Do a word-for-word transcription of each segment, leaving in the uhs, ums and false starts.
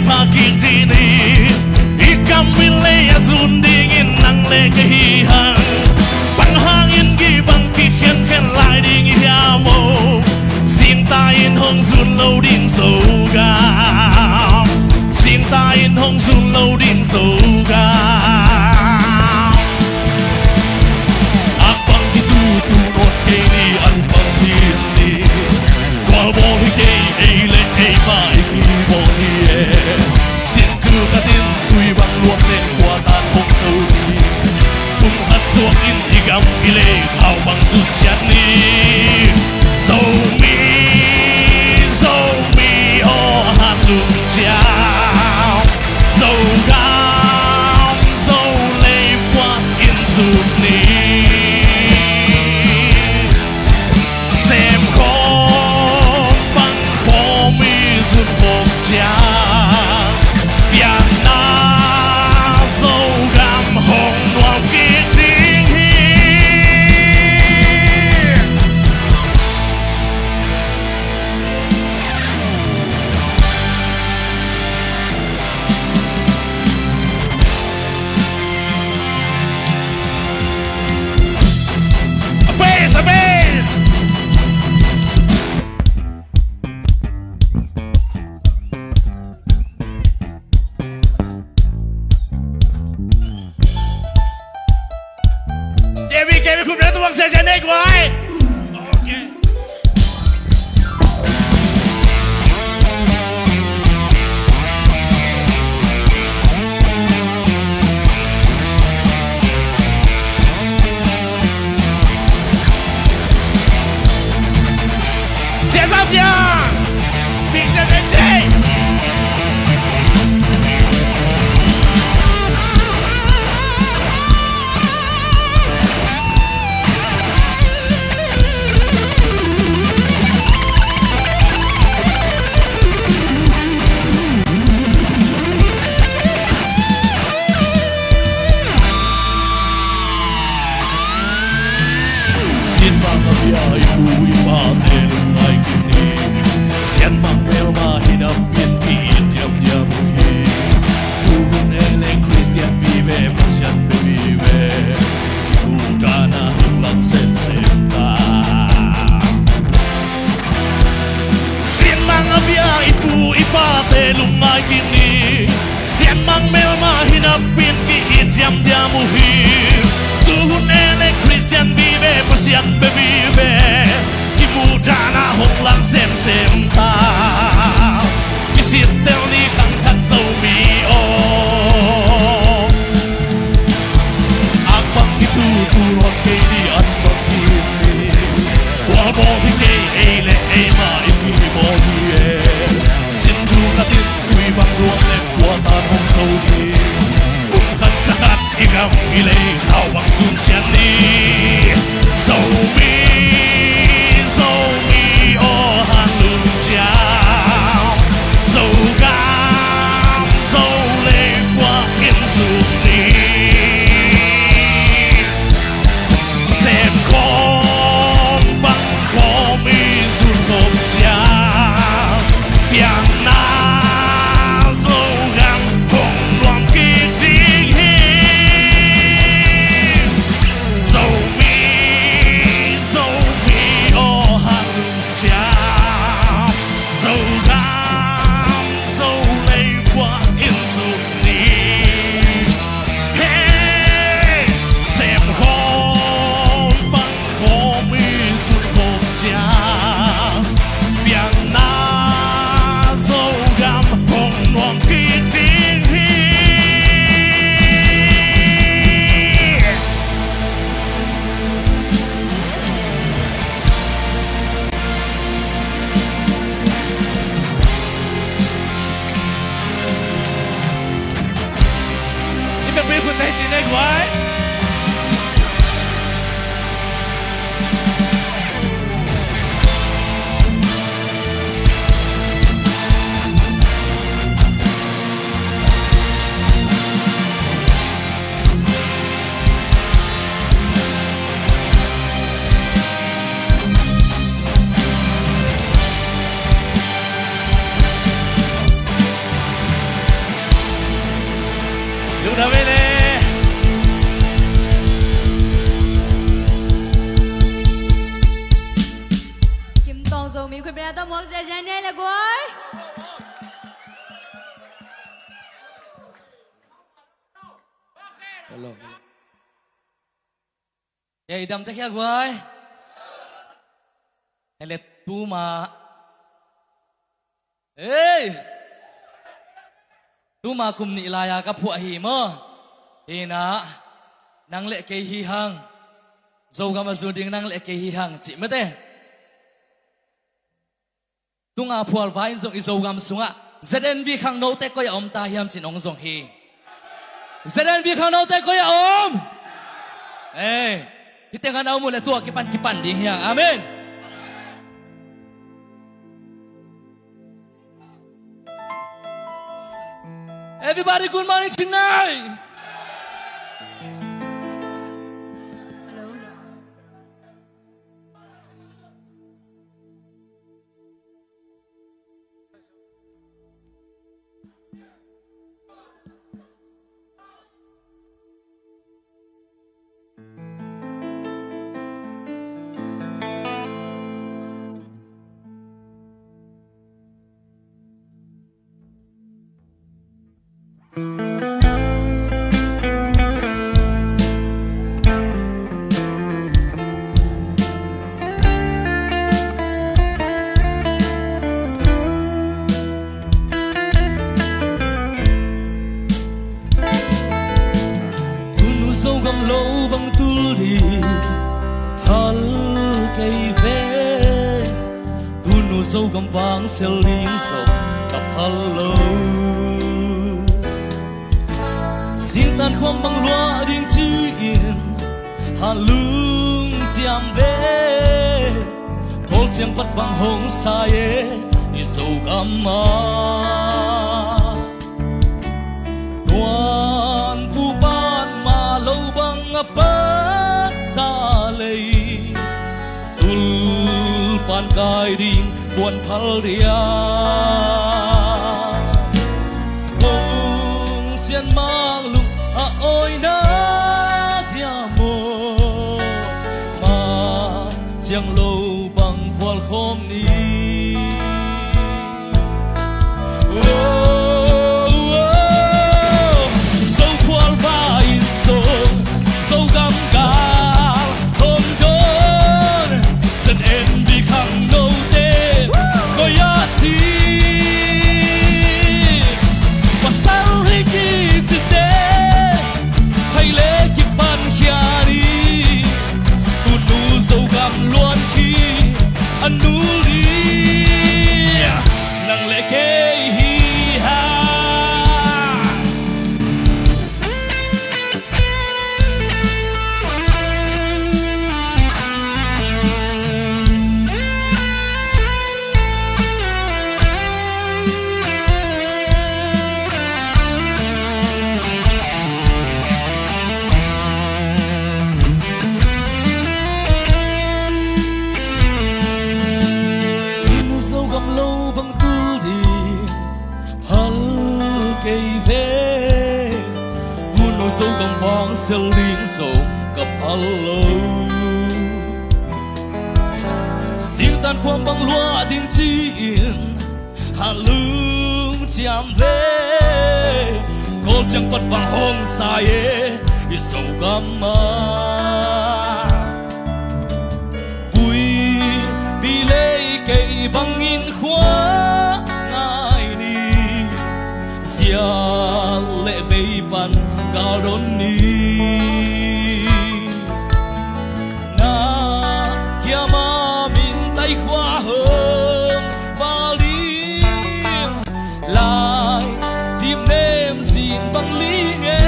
Pha kik dih ni, i gam i lei a zun dingin nang le kei hi hang. Bang hangin gih bang kikhenkhen lai ding i hiam aw? Zingta in hong zun lo ding Zogam, zingta in hong zun lo ding Zogam. Akbang kitutu nawn kei ni, anbang khin ni. Gualbawl hi kei, ei le ei mah i kibawl hi e. Sin thu khat in tui bang luang leng kua tan hong zo ni. Kum khat suak in i gam i lei khau bang zun ciat ni. Zomi, Zomi aw, a han lum ciat. Zogam, Zolei puan in zut ni. Sem khawm, pang khawm i zun khawm ciang, pianna Zogam hong nuam kik ding hi. A bass, a bass! Kevin, Kevin, khum na tuang sia sia nei guai. Okay. Sia Zau Piang. Big Sia Sen Jay. Sianmang a bia i pu i pate lungngai kik ni. Sianmang melma hi napi in ki-it diamdiam uh hi. Tuhun e le Khristian vive, Pasian bia vive, kimuhdan a hong lang semsem ta. Sianmang a bia i pu i pate lungngai kik ni. Sianmang melma hi napi in ki-it diamdiam uh hi. Tuhun e le Khristian vive, Pasian bia vive, kimuhdan a hong lang semsem ta. Kisittel ni khangthak Zomi aw. Akbang kitutu nawn kei ni, anbang khin ni. Gualbawl hi kei, ei le ei mah i kibawl hi e. Sin thu khat in tui bang luang leng kua tan hong zo ni. Kum khat sa khat i gam i lei khau bang zun ciat ni. Zomi, Zomi aw, han lum Tua muak ziazia ni ei le guai. Hello. Ei, dam te khia guai. Hele tuma. Ei! Tuma kum nih lai-a ka phuah hi maw. Hi na, nang le kei hi hang. Zogam a zu ding nang le kei hi hang cih mate. Tunga phualva in zong i Zogam sungah Z N V khangnote koi a om ta hiam cin hong zong hi. Z N V khangnote koi a om? Ei, hih tengah na om uh le tua kipan kipan ding hiang. Amen. Everybody, good morning tonight. Tunu Zogam lo bang tul ding phal kei ve. Tunu Zogam vang sel ding zong ka phal lo. Singtan khuam bang luah ding ci-in hat lung ciam ve. Kawl ciang pat bang hong sai e i Zogam ah. Tuantu pan mah lo bang a pasa lei, tulpan kai ding kuan phal dia. Kong sian mang lung a oina dia maw, ma ciang lo bang khual khawm ni. Oh, oh, Zo khualva in zong Zogam gal hong dawn. Z N V khangnote koi a ci. Pasal hi kicite hai le kipan khia ni. Tunu Zogam luan khi a nul ding nang le kei hi hang. Tunu Zogam lo bang tul ding phal kei ve. Tunu Zogam vang sel ding zong ka phal lo. Singtan khuam bang luah ding ci-in hat lung ciam ve. Kawl ciang pat bang hong sai e i Zogam ah. Puipi lei kei bangin khua ngai ni. Sial le vei pan gal dawn ni. Na kiama min tai khua hong val ding lai, dimnem zin bang ling e.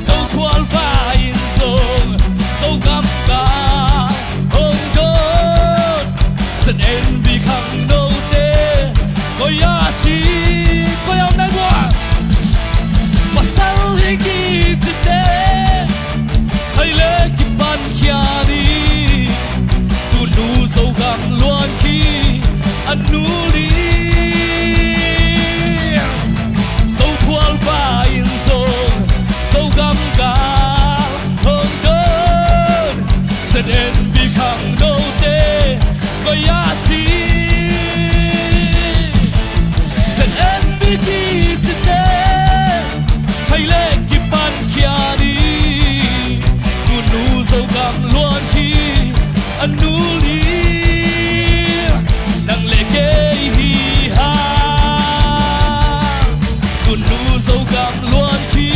Zo khualva in zong Zogam gal hong dawn. Z N V khangnote koi a ci, koi a om nai bua. Pasal hi kicite hai le kipan khia ni. Tunu Zogam luan khi a nul ding. Zo khualva in zong Zogam gal hong dawn. Z N V khangnote Koya ci ZNV kicite, khai le kipan khia ni. Tunu Zogam luan hi a nul hi, nang le kei hi ha. Tunu Zogam luan hi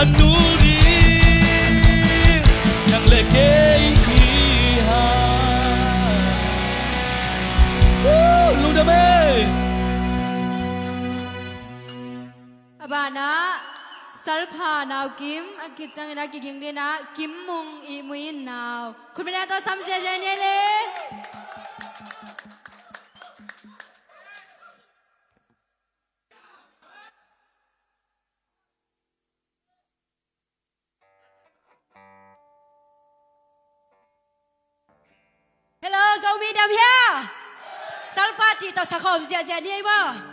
a nul hi, nang le kei hi ha. Woo! Lungdam ei. A banah Salpha Nau Kim a kicangin a kiging dinah Kim Mung Ihmui in nau khutbetna tawh sam ziahziah ni le. Hello, Zomi dam hia? Salpha cih tawh sakhawm ziahziah ni ei maw?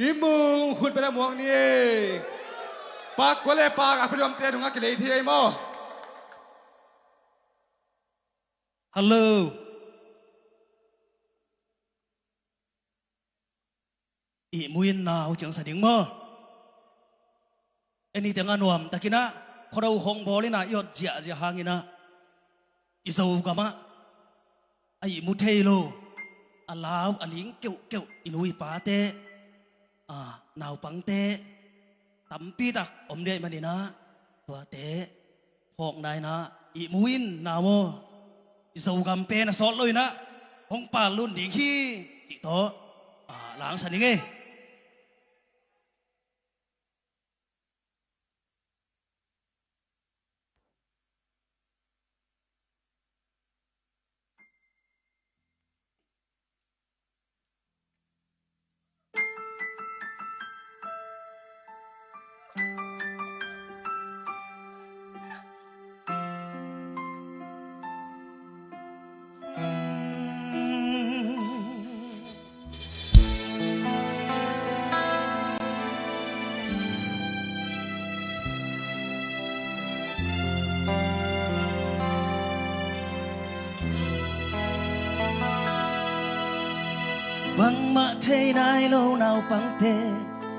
Ihmu khut bel a muak ni ei. Pak kua le pak a phuliamte nungah kilei thei ei maw? Hello. Ihmu in nau ciangsa ding maw? Eni teng a nuamtakin ah khuado khong bawl in ah i ot ziahziah hangin ah i Zogam ah a ihmu thei lo, a lau a ling keuhkeuh i nu i pate, a, naupangte tampi tak om dih ahih manin ah tuate phawkna in ah ihmu in nau aw, i Zogam pen a sawt lo in ah hong pal lun ding hi cih tawh, a, langsan ning ei. Bangmah thei nai lo naupangte,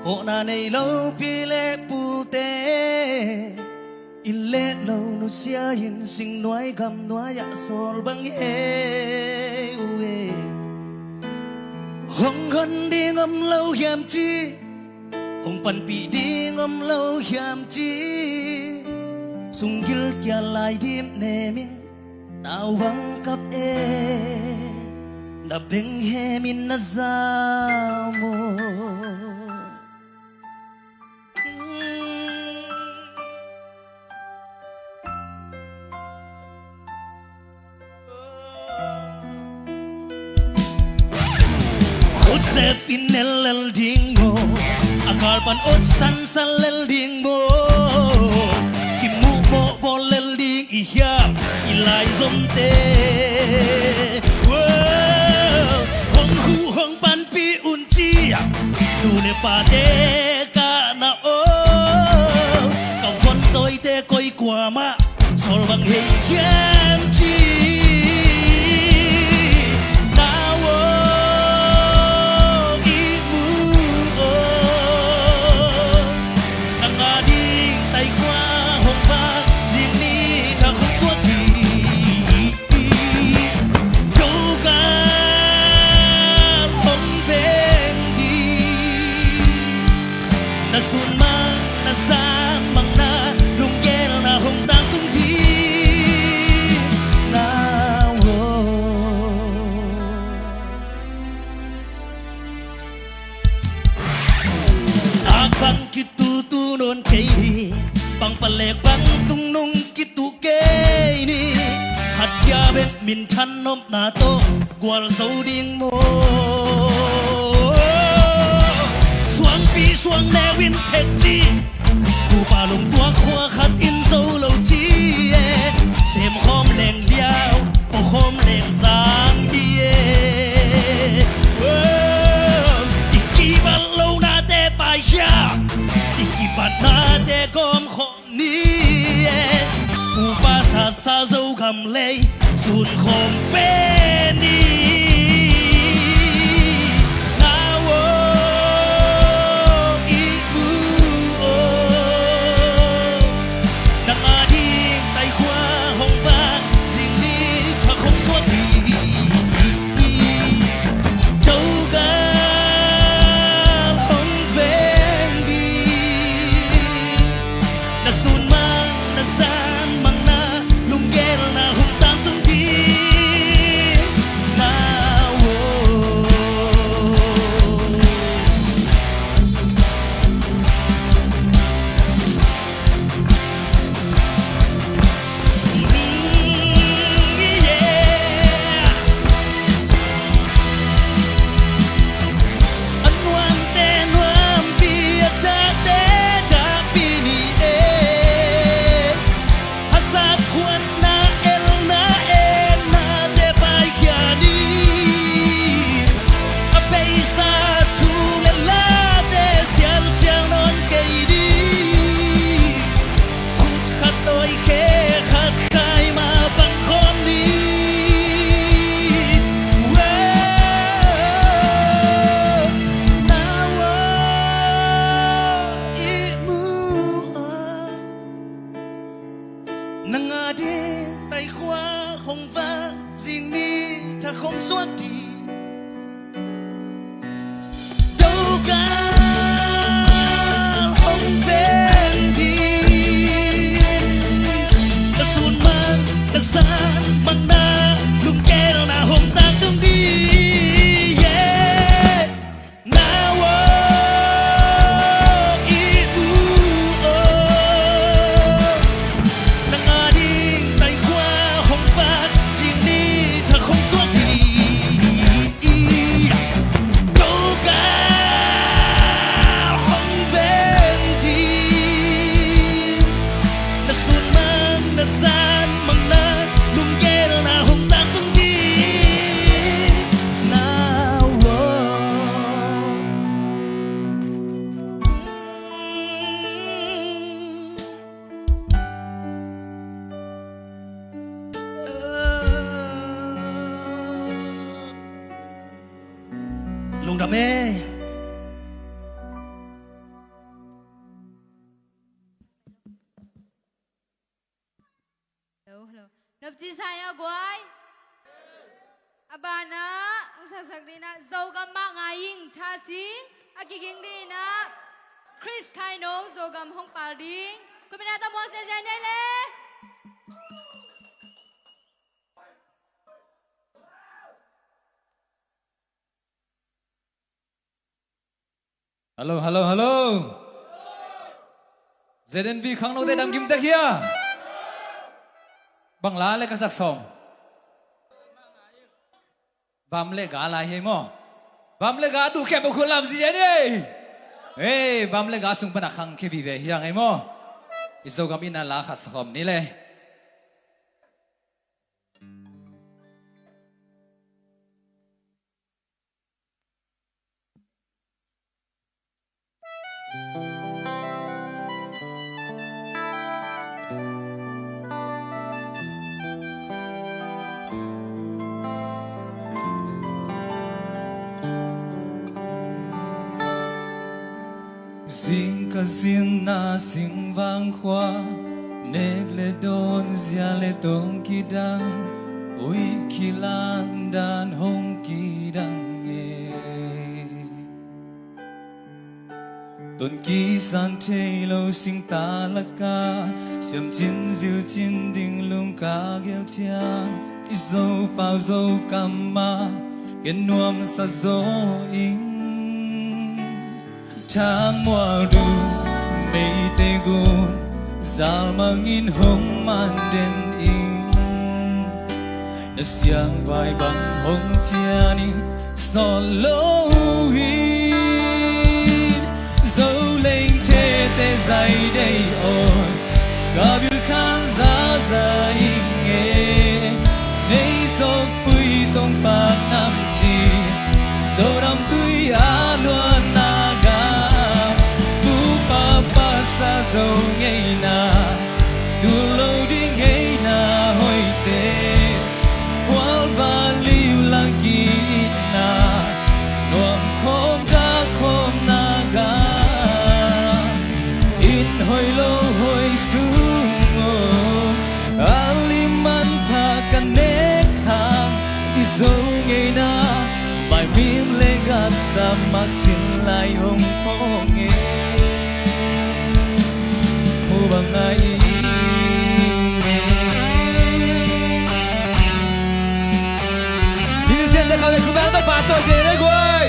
mawhna nei lo pi le pute, inn le lo nusia in singnuai gamnuai ah sawl bang hi uh e. Hong hon ding om lo hiam ci, hong panpih ding om lo hiam ci, sunggil kia lai dim nemin nau bang kap e, na beng hemin na za maw? Khut zep in nel lel ding maw? A kal pan ot sansan lel ding maw? Kimuh mawh bawl lel ding i hiam i laizomte? Wow! Hong huh hong panpih un ci-a nu le pate ka na aw, ka von tawite koi kuamah sawl bang hei hiam ci. Nau aw, ihmu aw, nang a ding taikhua hong vak, zing ni thak hong suak hi. Togal hong veng ding, na sun mang na zan mang na, lunggelna hong tangtung ding, nau aw. Ak bang kitutu nawn kei ni, bang palek bang tungnung kituh kei ni, khat kia bek minthan nopna tawh gualzo ding maw? Suangpi suang neu in thek ci, upa lungtuak khua khat in zo lo ci e, sem khawm leng liau, pawkhawm leng zang hi e. Wow! I kibat lonate paikhia, i kibatnate gawm khawh ni e. Upa sasa Zogam lei sun khawm ve ni. Nau aw, ihmu aw, nang a ding taikhua hong vak, zing ni thak hong suak hi. Togal hong veng ding, na sun mang na zan mang na, lunggelna hong tangtung ding, nau aw. A nuamte nuampi, a dahte dahpi ni e. A zat huatna elna etnate paikhia ni. A beisa thu le late Taikhua hong vak, zing ni thak hong suak ding. Dokal hong veng ding. Na sun mang, na zan mang na, lungkelna hong tak tung ding. Yeah. Na wo i u o. Na nga ding taikhua hong vak, zing ni thak hong suak ding. Dokal hong veng ding. Na sun mang, na zan mang na, lungkelna hong tak tung ding. Na wo. Lungdam e. Hello, hello. Nopci sa ya guai. A banah ang saksak dina Zogam mah ngai ing, tha sing a kiging dina Chris Kaino Zogam hong pal ding. Kumina ta muang sia sia nei le. Hello, hello, hello. Z N V khangnote dam kim tek hia. Bang la le ka sak sawm. Vam le ga lai hi maw. Vam le ga duh kep a khut lam zi en ei. Ei, vam le ga sung pana khang khe vive hiang ei maw. I Zogam ina la khat sa khawm ni le. Zing ka zinna singvang khua, nek le dawn zia le tong kidang, ui kilan dan hong kidang e. Ton kisan thei lo singta laka, siam cin zil cin ding lung ka gel cia, i Zo pau Zo kam ma, ken nuam sa zo ing. Thang mual du, meite gun, zal mangin hong man den ing. Na siang vai bang hong cian ing, sawt lo in. Zo leng thete zai dei aw, ka bil khan za za ing e. Nei sok pui tong pak nam ci, Zo dam tui a luan na ga. Pu pa fa sa Zo ngeina, tu lo ding ngeina hoite. Khualva liu langki itna, nuam khawm ta khawm na ga. Inn hoi lo hoi sung aw, a lim manpha ka nek hang, i Zo ngeina, vaimim le gata masin lai hong phong e. Mu bang ngai ing e. Musician te khau le khubang to pa to te le guai.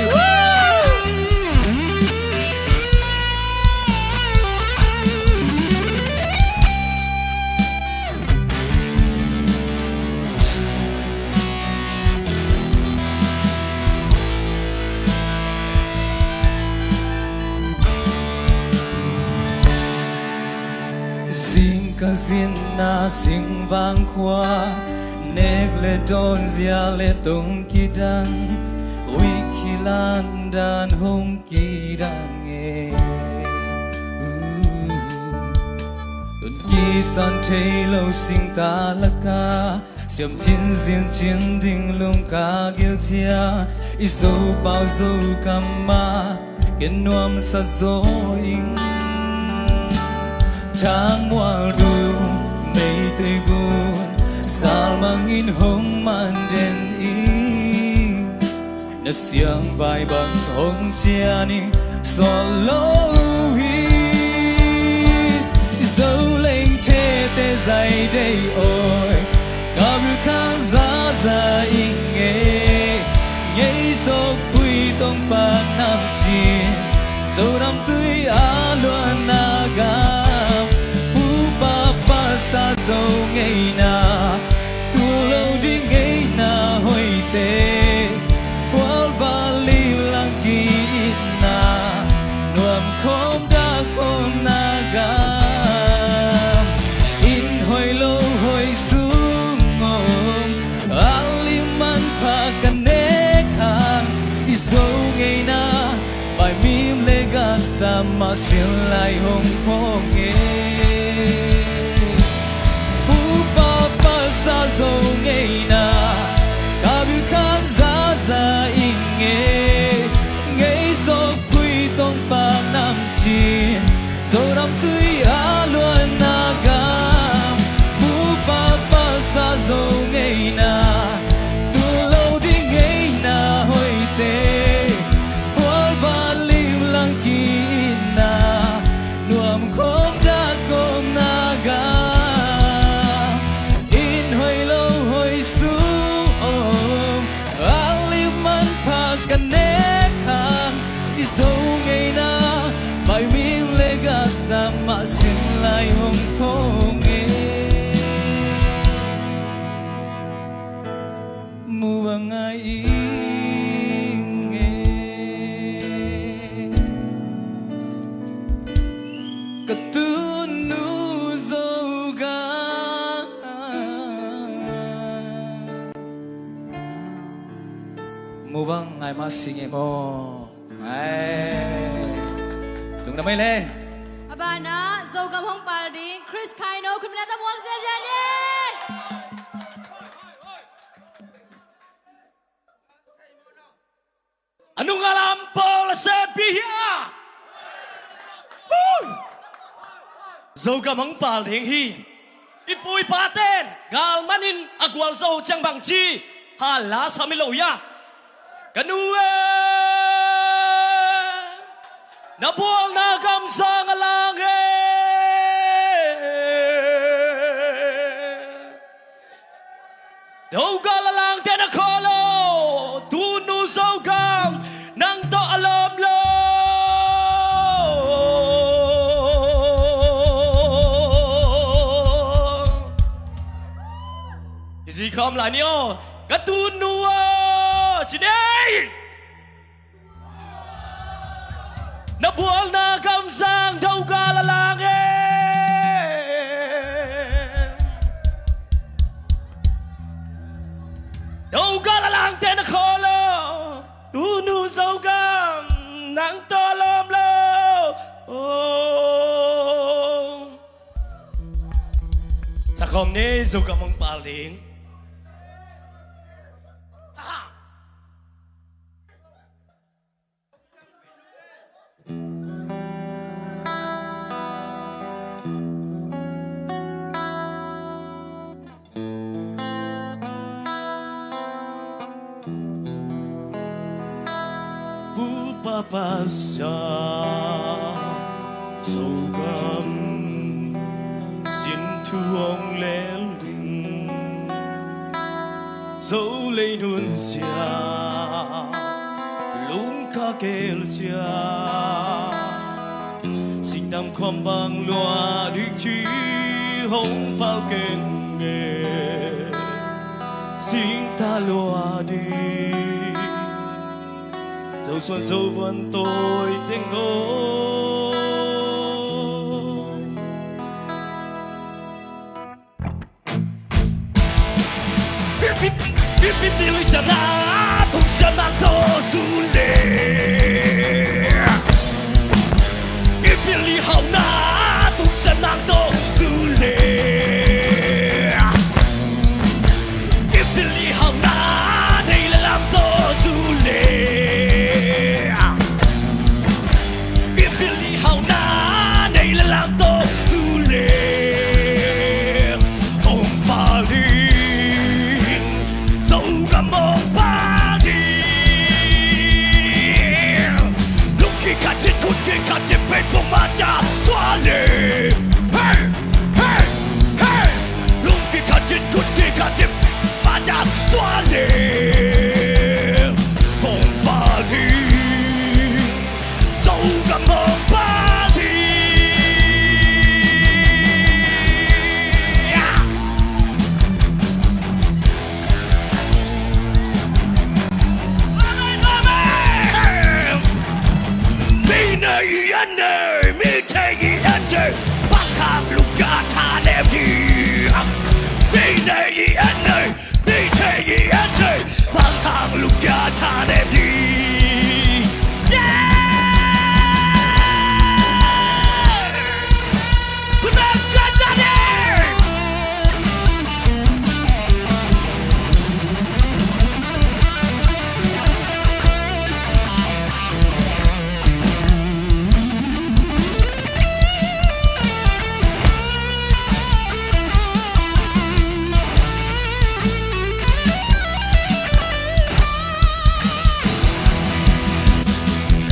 Zing ka zinna singvang khua, nek le dawn zia le tong kidang, ui kilan dan hong kidang e. Tun kisan thei lo singta laka, siam cin zin cin ding lung ka gil cia, i Zo pau Zo kam ma, ken nuam sa zo ing. Thang mual du, meitei gu, Hong man den ing, na siangvai bang hong cian ing, sawt lo hi. Zo leng thete zai dei awi, ka bil khang zaza ing e. Ngei sawk pui tong pak nam cin, Zo dam tui a luanna gam, pu pa pasa Zo ngeina, tul lo ding ngeina hoihte, phual va lim lang ki-itna, nuam khawm dak khawmna gam, inn hoih lo hoih sung om, a lim manpha ka nek hang, i Zo ngeina, vaimim le gakta mah sin lai hong phawng e. Pu pa pasa Zo ngeina, ka bil khang zaza ing e. Ngei sawk pui tong pak nam cin, Zo dam tui a luanna gam, pu pa pasa Zo ngeina, tul lo ding ngeina hoihte, phual va lim lang ki-itna, nuam khawm dak khawmna gam, inn hoih lo hoih sung om, a lim manpha ka nek hang, i Zo ngeina, vaimim le gakta mah sin lai hong phawng e. Mu bang ngai ing e, ka tunu Zogam. Mu bang ngai mah sing e maw. Ai. Lungdam mai le. A banah Zogam hong pal ding Chris Kaino khutmina tamuak ziazia ni. A nunga lam pawl a sempi hi a. Hu! Zogam hong pal ding hi. I pu i paten gal manin a gualzo ciang bangci hal la sam hi lo hi a. Ka nu e, na bualna gamzang a lang e. Dogal a langte na khawl lo, tunu Zogam nang tawh a lawm lo. I zi khawm lai ni aw, ka tunu aw, si nei. Na bualna gamzang dogal a lang e. Dogal a langte na khawl lo, tunu Zogam nang tawh lawm lo. Oh. Sa khawm ni, Zogam hong pal ding. Pu pa pasa Zogam sin thu hong lel ding. Zo lei nun sia, lungka kel cia, singtam khawm bang lua dik ci hong pal keng e, singta lua dik. Zo suan zo vuan tawi teng aw. Ipili siana tung siana to sule. Ipili hauna tung siana to sule. Ipili hauna nei le lam to sule. Ipili hauna nei le lam to sule. Hong pali N A E N A, B T E N T, ฟังทางลูกยาทาเนบี เย้ คุณแม่ซาซาเน่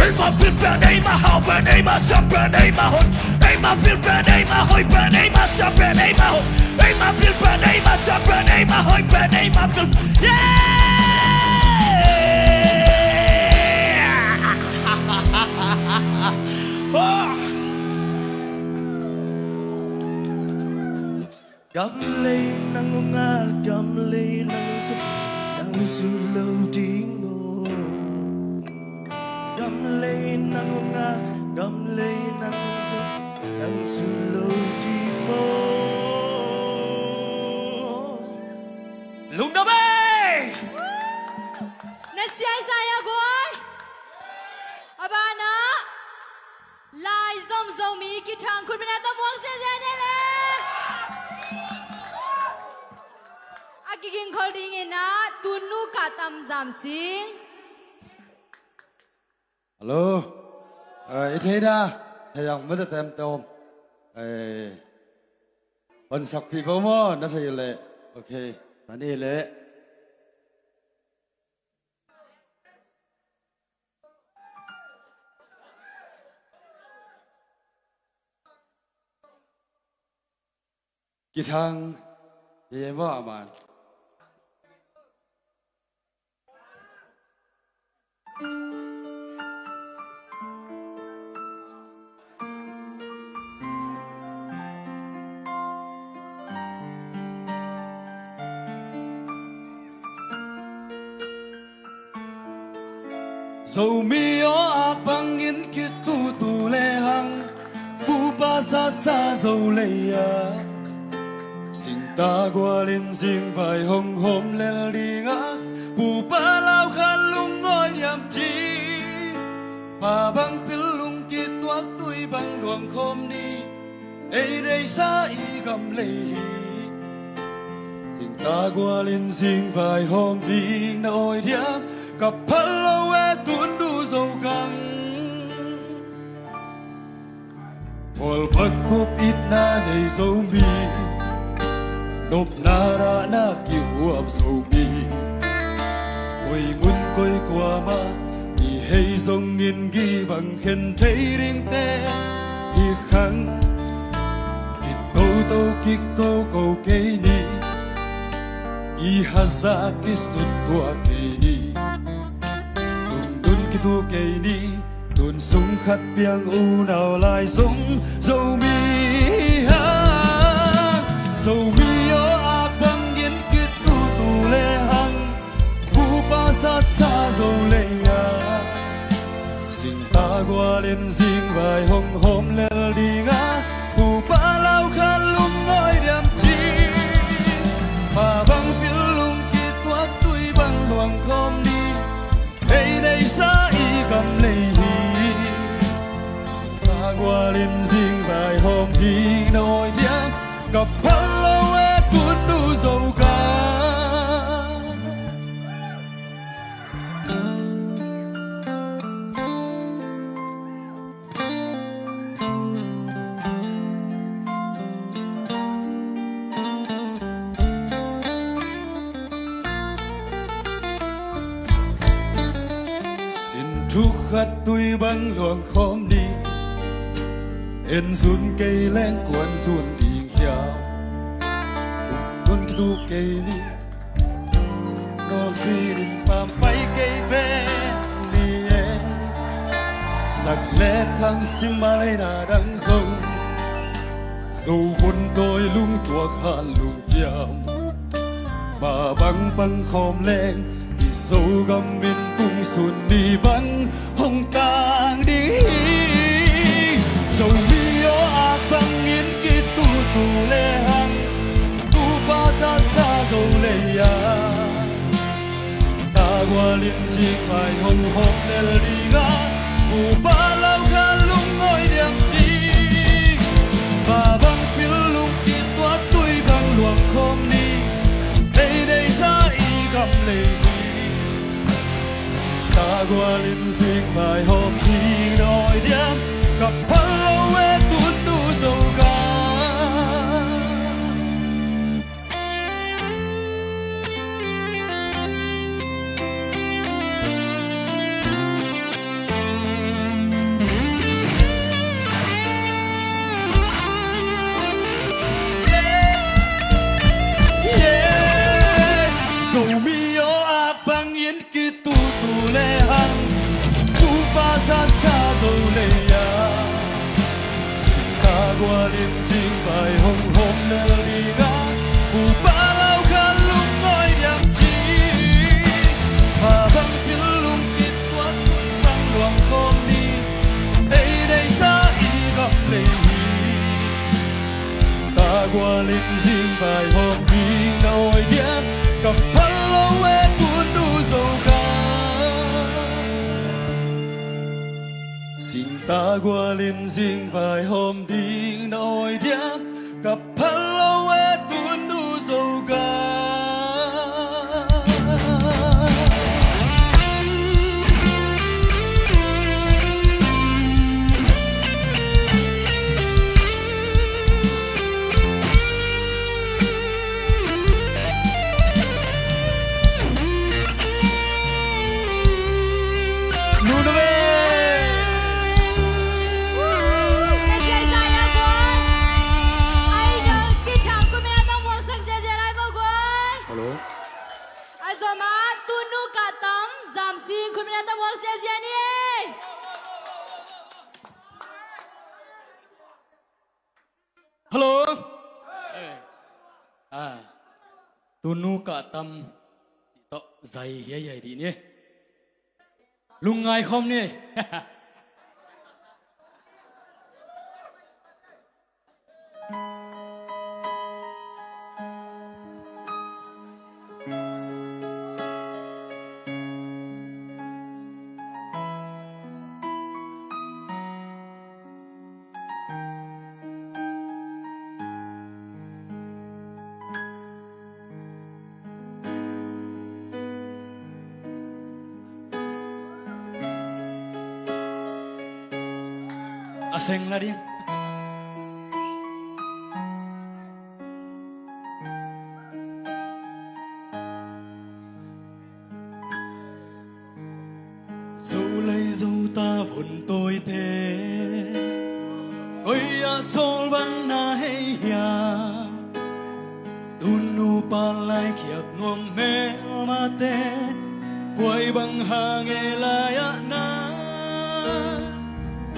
Ei mah pil pen, ei mah hau pen, ei mah siam pen, ei mah hoih. Ei mah pil pen, ei mah hoih pen, ei mah siam pen, ei mah hoih. Ei mah pil pen, ei mah siam pen, ei mah hoih pen, ei mah pil. Yeah! Gam lei nang ong a, gam lei nang ong suk, nang suk lo ding maw. Gam lei nang ong a, gam lei nang ong suk, nang suk lo ding maw. Lungdam ei! Na siaisai a guai. A banah Lai Zom Zomi kithang khut bena tamuang siasia ne le. A kiging khol dingin ah Tunnu Kah Tam Zam Sing. Hello. Eh, i theina thei ang mete tem tom. Eh, hon sak pi bo mo na thei le. Okay. Tani le. Kithang ye mo aman. Zomi aw ak bangin kitutu lehang, pupa sasa zo lei-a singta gualin zingvai hong hawm lel dingah, pupa lau khat lungngawi diam ci. Pa bang pil lung kituak tui bang luang khawm ni. Ei neisa i gam lei hi. Zingta gualin zingvai hawm ding na awi diam, ka phal lo e Tunnu Zogam. Phual vak kup itna nei Zomi, nopna dahna kihuap Zomi. Koi ngun koi kuamah i hei zongin givang khen thei dingte hi khang. Kitoto kik koko kei ni, i haza kisut tuak kei ni. Tungdun kitu kei ni, tun sung khat piang unau lai zong Zomi hi hang. Zomi aw ak bangin kitutu lehang, pupa sasa zo lei-a singta gualin zingvai hong hawm lel dingah, pupa lau khat lungngawi diam ci. Pa bang pil lung kituak tui bang luang khawm ni. Ei neisa i gam lei hi. Zingta gualin zingvai hawm ding na awi diam, ka phal lo e Tunnu Zogam. Sin thuk khat tui bang luang khawm ni. En zun kei leng kuan zun ding hiam? Tungdun kitu kei ni. Nolfi din pampai kei ve ni e. Sak le khang sim a leina dang zong, Zo vun tawi lung tuak han lung ciam. Mah bang pang khawm leng i Zogam in tung sun ni bang hong tang ding hi. Zomi aw ak bangin kitutu lehang, pupa sasa Singtagua limsing vai hong hawm lel ding a, pupa lau kha lungngawi diam ci. Vabang pil lungkit tua tui bang luang khawm ni, ei deisa i gam lei hi. Singtagua limsing vai hawm ding na awi diam, ka phal lo e tun nu Zo ka. Zomi aw a bangin kitutu le hang, tupa sasa zo lei a. Singtagua limsing vai hong hawm lel ding a, pupa lau kha lungngawi diam ci. Vabang pil lungkit tua tui bang luang khawm ni, ei deisa i gam lei hi. Singtagua limsing vai hawm ding na awi diam, ka phal lo e tun nu Zo ka. Singtagua limsing vai hawm ding na awi diam, ka phal lo e tun nu Zo ka. Nunave. Ka siaisa ya guai. Ai dong ki thang kumina tong muak sak sia sia lai bo guai. Hello. A zom a tunu ka tam zam sing kumina tong muak sia sia ni e. Hello. Eh. Ah. Tunu ka tam. Tawh zai hiai hiai dih ni. Lungngai khawm ni. A seng la ding. Zo lei zo ta von tawite, koi ah sawl bang na hei hiam? Tunu pan lai khiak nuam melmate, koi bang hang e lai ah na,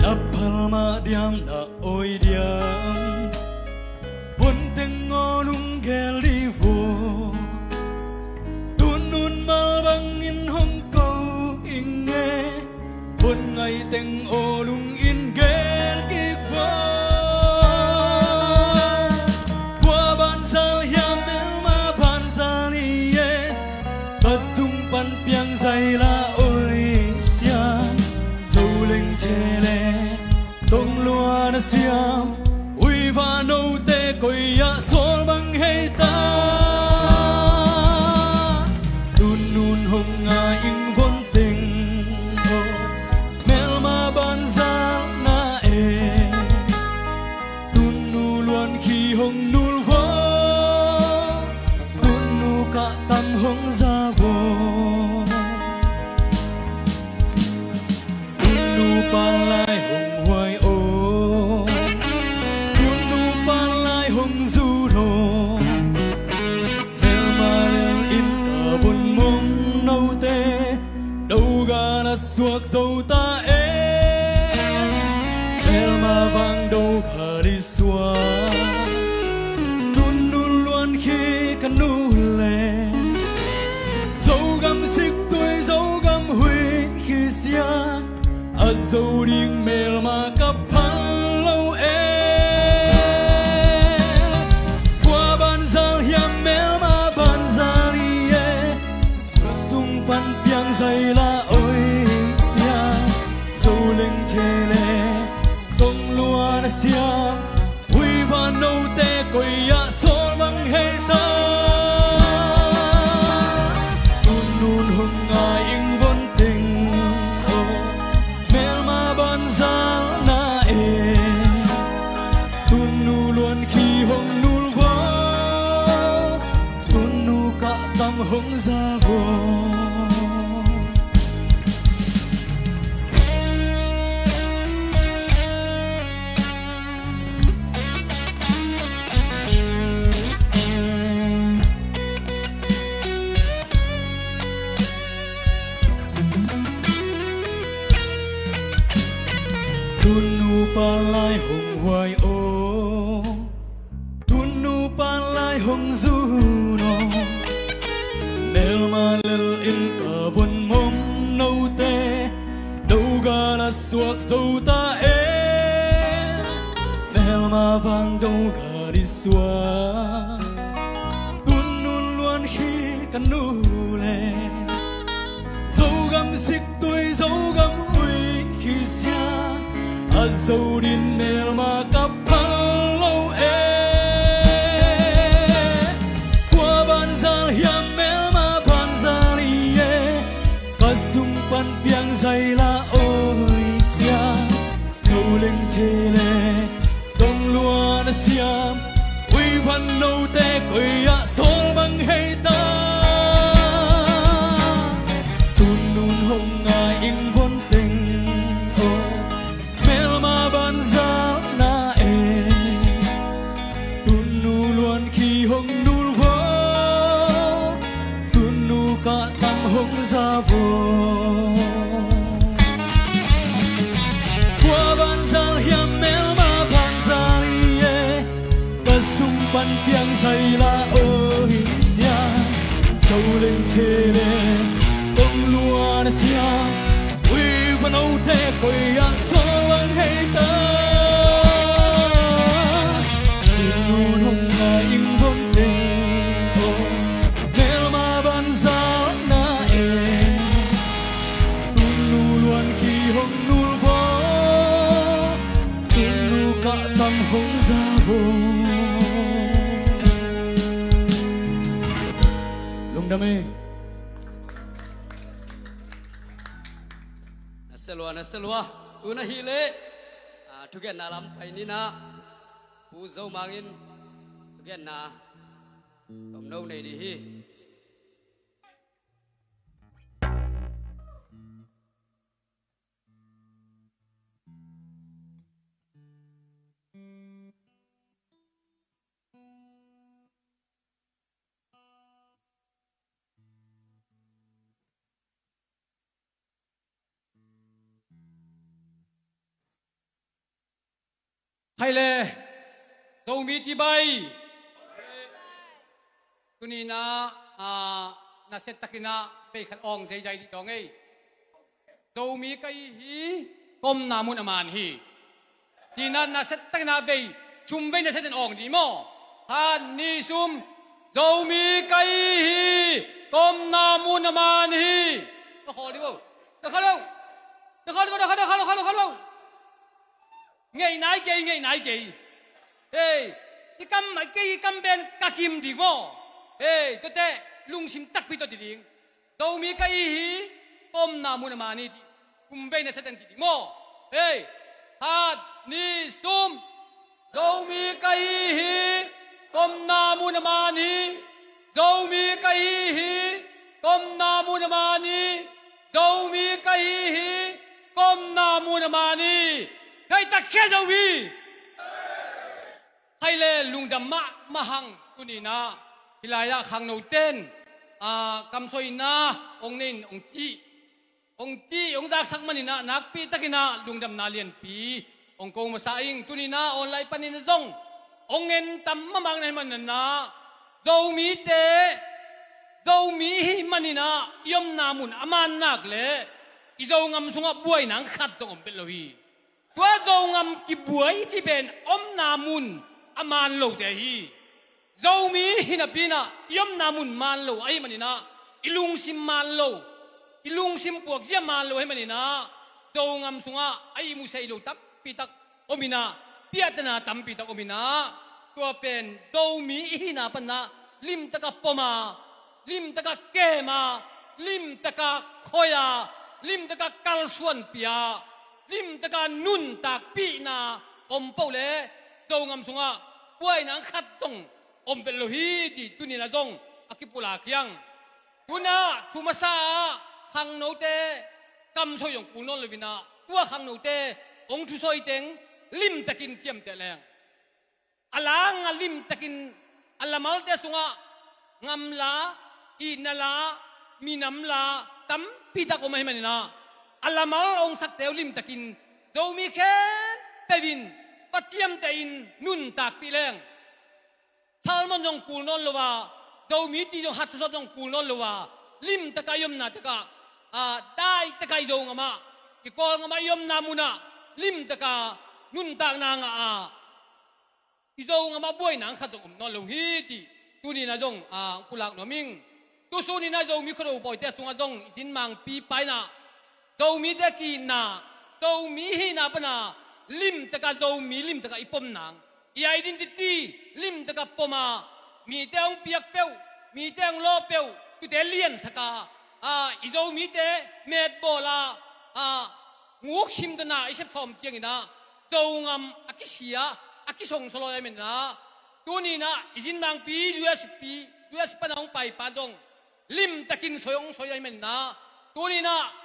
na phal mah diam na awi diam? Von teng aw lunggel dih vo. Tunun mal bangin hong ko ing e, von ngai teng aw lungin gel kik vo. Kua banzal hiam, melma banzal hi e. Ka sung pan piang zai la oi sia. Zo leng thele tong lua na siam, ui va note koi ah sawl bang hei ta. Tunun hong ngai ing von teng aw, melma banzal na e. Tunu luan khi hong nul vo, tunu kah tam hong za vo. Tunu pan lai hong huai aw, tunu pan lai hong zut aw. Melma lel in ka von mong note, do ga na suak zo ta e. Melma vang do ga li suak. Tunu luan khi ka nu le, Zogam sik tui, Zogam huih khi sia. A zo ding melma ka phal lo e. Kua banzal hiam, melma banzal hong za vo. Tunu pa lai hong huai o, tunu pa lai hong zun o. Melma lel in ka von mong note, no gala suak zo ta e. Melma vang no gali suak, tunu luan khi ka nu le. Zogam siktui, Zogam ui khi sia, a zo din melma ka phal lo e. Kua banzal hiam, melma banzal hi e. Ka sung pan piang zaila oi sia. Zo leng thei le, tong luan a siam, ui van note koi ah sawl bang hei ta. Tunun hong ngai ing von teng o, melma banzal na e. Tunu luan khi hong nul vo, tunu kah tam hong za vo. Kua banzal hiam, melma banzal hi e. Ka sung pan piang zaila oi sia. Zo leng thei le, tong luan a siam, ui van note koi ah sawl bang hei ta. Tunun hong ngai ing von teng o, melma banzal na e. Tunu luan khi hong nul vo, tunu kah tam hong za vo. Lungdam e. Na sia lua, na sia lua. Tun ahih leh, ah, thugenna lam pai ni na. Pu Zo Mang in thugenna tomno nei ding hi. Hai le, Zomi cibai. Tuni na, ah, nasia takin ah vei khat awng zeizai dih dawng ei. Zomi ka hi hi, ka omna mun a man hi. Ci-in ah nasia takin ah vei, sum vei nasia takin awng dih maw. Khat, nih, sum. Zomi ka hi hi, ka omna mun a man hi. Ka khawl dih bo. Ka khawl bo. Ka khawl dih bo, ka khawl, ka khawl, ka khawl bo. Ngeih nai kei, ngeih nai kei. Hei, i kam, kei i kam pen ka kim ding maw. Hei, tuate lungsim takpi tawh ci ding. Zomi ka hi hi, ka omna mun a man hi ci. Sum vei nasia takin ci ding maw. Hei, khat, nih, sum. Zomi ka hi hi, ka omna mun a man hi. Zomi ka hi hi, ka omna mun a man hi. Zomi ka hi hi, ka omna mun a man hi. Hei, tak khia Zomi. Hai le, lungdam mahmah hang. Tuni na, hih lai-ah khangnote'n, ah, kamsawina hong nei in hong cih, hong cih, hong zaksak manin ah nakpi takin ah lungdamna lianpi hong ko masa ing. Tuni na online panin zong hong en tam mahmah na hih manin ah, Zomite, Zomi i hih manin ah i omna mun a man nak leh i Zogam sungah buaina khat zong om vet lo hi. Tua Zogam kibuai i cih pen omna mun a man lote hi. Zomi hi napi-in ah i omna mun man lo ahih manin ah, i lungsim man lo, i lungsim puakzia man lo ahih manin ah, Zogam sungah a ihmu sei lo tampi tak om in ah, piahtana tampi tak om in ah, tua pen Zomi i hihna panin ah limtakin pom a, limtakin kem a, limtakin khoi a, limtakin kalsuanpih a, limtakin nuntakpihna om peuh leh Zogam sungah buaina khat zong om vet lo hi ci tuni-in ah zong a kipulak hi hang. Tunah thu masa ah khangnote kamsoi zong kul nawn lo inah, tua khangnote hong thusawi teng limtakin ciamteh leng, a langa limtakin a lamalte sungah ngamla, itnala, minamla tampitak om ahih maninah, a lamal hong sakte uh limtakin Zomi khempeuh in va ciamtehin nuntakpih leng, sermon zong kul nawn lo a, Zomi ti zong hatsasawt zong kul nawn lo a, limtaka i omna takah, a, daihtaka i Zo ngamah, i Kawl ngamah i omna munah limtaka nuntakna ngah a, i Zo ngamah buaina khat zong om nawn lo hi cih tuninah zong, a, hong pulak nuam ing. Tusuninah Zomi Khuado pawite sungah zong i zinmangpi painah Zomite kihna, Zomi hihna pana limtaka Zomi limtaka i pom nang, i identity limtaka pom a, mite hong piak peuh, mite hong lawh peuh, tute liansak a, a, i Zomite metbawl a, a, nguk himtana i sep sawm cianginah Zongam a kisia, a kisongsoloi a menah, tuninah i zinmangpi U S P, U S pana hong paipa zong limtakin soi hong soi a i menah, tuninah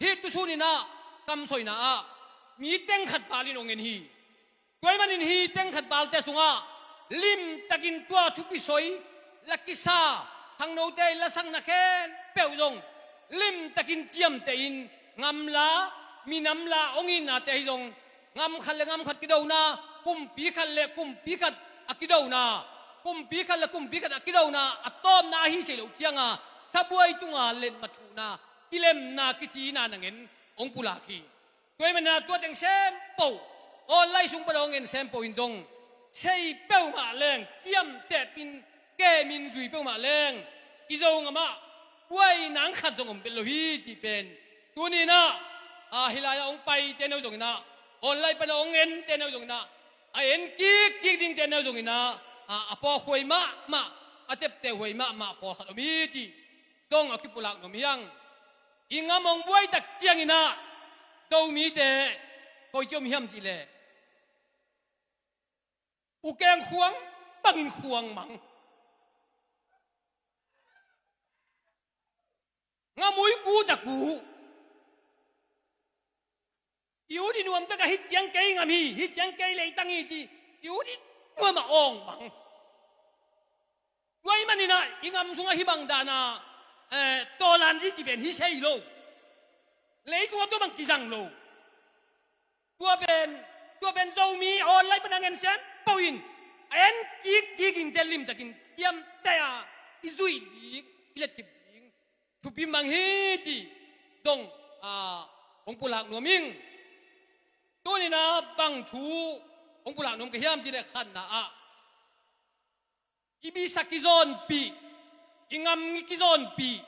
hih tusuninah kamsoina ah mi teng khat valin hong en hi. Tua ahih manin hih teng khat valte sungah limtakin tua thu kisoi, la kisa, khangnote i lasakna khempeuh zong limtakin ciamtehin, ngamla, minamla hong itnate ahi zong, ngam khat le ngam khat kidona, kumpi khat le kumpi khat a kidona, kumpi khat le kumpi khat a kidona, a tawpna ahi sei loh cianga sabuai tunga letmat thuhna, kilemna kici ina nangen hong pulak hi. Tua ahih maninah tua teng sempoh, online sung pana hong en sempoh in zong sei peuhmah leng, ciamtehpin kemin zui peuhmah leng, i Zo ngamah buaina khat zong om vet lo hi cih pen tuninah, a, hih lai-ah hong paite neu zonginah, online pana hong ente neu zonginah, a en kikkik dingte neu zonginah, a, a pawkhuai mahmah, a teptehhuai mahmah pawlkhat om hi cih zong a kipulak nuam hi hang. I ngam hong buaitak cianginah Zomite koici om hiam cihleh, u keng khuang bangin khuang mang, ngamui ku taku, i ut i nuam takah hih ciang kei ngam hi, hih ciang kei leitang hi ci, i ut i nuamah awng bang. Tua ahih maninah i ngam sungah hih bang dana, eh, tawlanzi ci pen hi sei lo. Leitungah tua bang kizang lo. Tua pen, tua pen Zomi online pana ngen sempoh in a en kikkik in, tel limtakin ciamteh a i zuih ding, i letkip ding thupi mang hi cih zong, a, hong pulak nuam ing. Tuninah bang thu hong pulak nuam ka hiam cihleh, khatna ah i bisa kizawnpih, i ngam kizawnpih,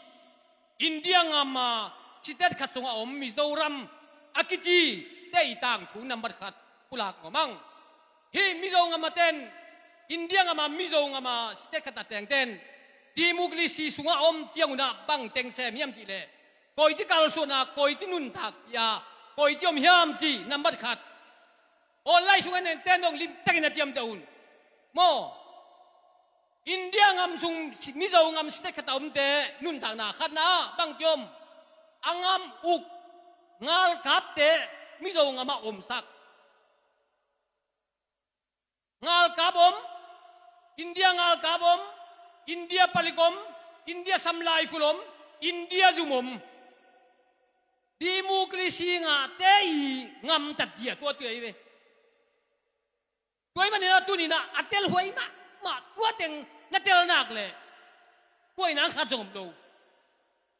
India ngama state khat sungah om Mizoram a kicite i tangthu nambat khat pulak nuam ing. Hih Mizo ngama ten, India ngama Mizo ngama state khat a tengten democracy sungah om ciangunah bang teng sem hiam cihleh, koici kalsuanna, koici nuntakpih a, koici om hiam cih nambat khat online sungah en ten dong limtakin a ciamteh un. Maw, India ngam sung Mizo ngam state khat a omte nuntakna, khatna ah bangci om? A ngam uk ngalkapte Mizo ngamah omsak. Ngalkap om, India ngalkap om, India palik om, India samlai ful om, India zum om. Democracy ngahte i ngamtat zia tua tua hi ve. Tua ahih maninah tuninah a telhuai mahmah tua teng na tel nak leh buaina khat zong om lo.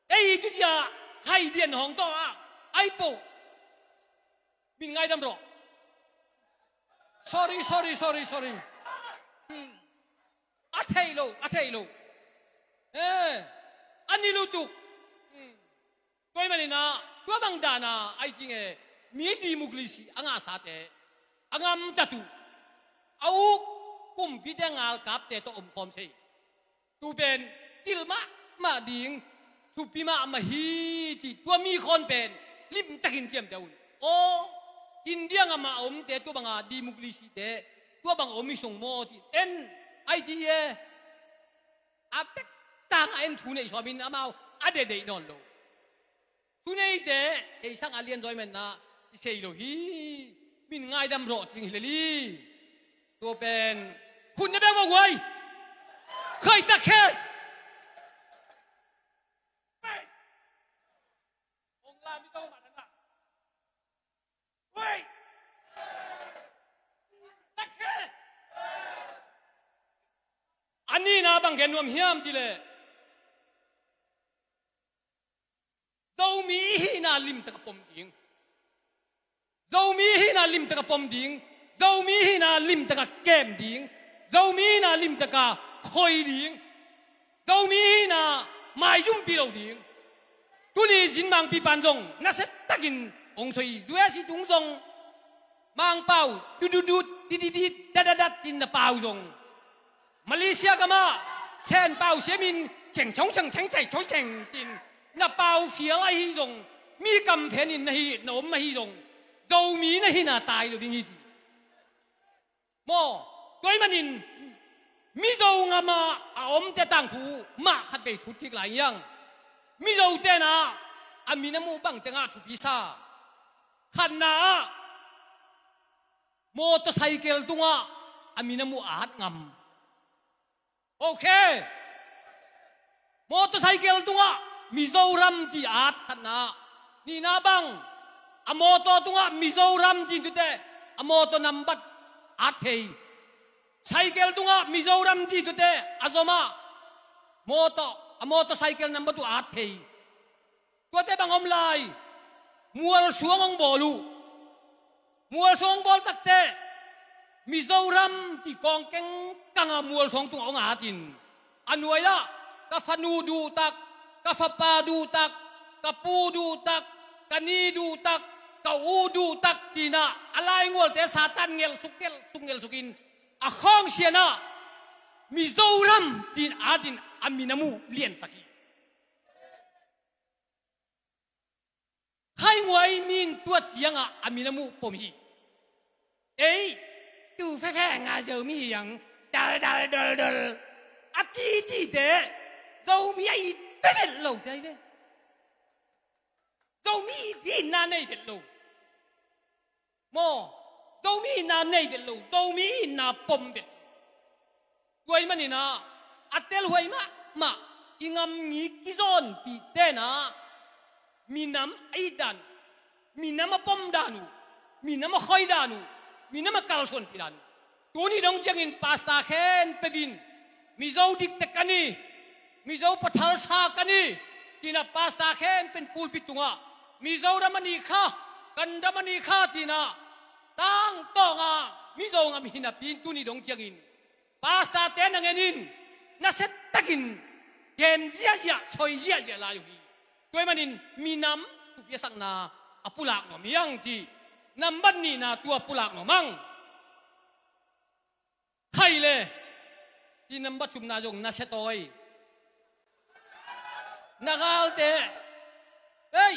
Ei hi tucia hai dian hong tawh ah ai poh. Min ngaidam rawh. Sorry, sorry, sorry, sorry. Hmm. A thei lo, a thei lo. Eh, a ni lutuk. Hmm. Tua ahih maninah tua bang dana ai cing e, mi democracy a ngahsate a ngamtat uh, a uk kumpite ngalkapte tawh omkhawm sei. Tu pen til mahmah ding, thupi mahmah hi cih tua mi khawn pen limtakin ciamteh un. Aw, India ngamah a omte tua banga democracy-te tua bang om hi song maw cih en ai ci hi e. A pek tangah en thu neih sawmin amau a dehdeih nawn lo. Thu neite ei sang a lianzaw i manna i sei lo hi. Min ngaidam rawh ding hi lel hi. Tua pen khut na beng mawk huai. Khai tak khe. Hong la mi to mah na. Huai. Tak khe. A nihna bang gen nuam hiam cih leh Zomi i hihna limtak a pom ding. Zomi i hihna limtak a pom ding. Zomi i hihna limtak a kem ding. Zomi i hihna limtak a khoi ding. Zomi i hihna maizumpi lo ding. Tuni Zinmangpi pan zong nasia takin hong soi. U S i tung zong Mangpau, dududut, dididit, dadadat in na pau zong. Malaysia gamah Senpau siamin ceng cong ceng ceng ceng cong ceng tin na pau fial ahi zong, mi kam phenin na hi na om ahi zong, Zomi na hihna tai lo ding hi ci. Maw, tua ahih manin Mizo ngamah a omte tangthu mah khatvei thut kik lai ing. Mizo tenah a minam uh bang tengah thupi sa. Khatna ah motorcycle tungah a minam uh at ngam. Okay. Motorcycle tungah Mizoram ci at khatna. Nihna bang a motor tungah Mizoram ci tute a motor nambat at thei. Cycle tungah Mizoram ci tute a zomah motor, a motorcycle nambat uh at thei. Tuate bang om lai? Mualsuang hong bawl uh. Mualsuang hong bawl takteh Mizoram ci kawng kengkang a mualsuang tungah hong atin, a nuai-ah ka fanu duhtak, ka fapa duhtak, ka pu duhtak, ka ni duhtak, ka u duhtak tinah a laingualte Satan ngelh suk ngelh suk ngelh sukin a khawngsianah Mizoram tin atin a minam uh liansak hi. Khainguai min tua ciangah a minam uh pom hi. Ei, tu fefeng a Zomi hi ang, dal dal dol dol a cicite Zomi a it vevet lo te ahi ve. Zomi itna nei vet lo. Maw, Zomi itna nei vet lo, Zomi itna pom vet lo. Tua ahih maninah a telhuai mahmah i ngamngi kizawnpih tenah minam a it dan uh, minam a pom dan uh, minam a khoi dan uh, minam a kalsuanpih dan uh. Tuni dong ciangin pastor khempeuh in Mizo dikte ka ni, Mizo pathalsa ka ni, tinah pastor khempeuh in pulpit tungah Mizoram a ni kha, kan ram a ni kha tinah tangtawngah Mizo ngam hi napi in tuni dong ciangin pastorte na ngen in nasia takin gen ziahziah, soi ziahziah lai uh hi. Tua ahih manin minam thupi a sakna a pulak nuam hi ang ci. Nambat nihna tua pulak nuam ang. Khai le, i nambat thumna zong nasia tawi. Na galte, ei!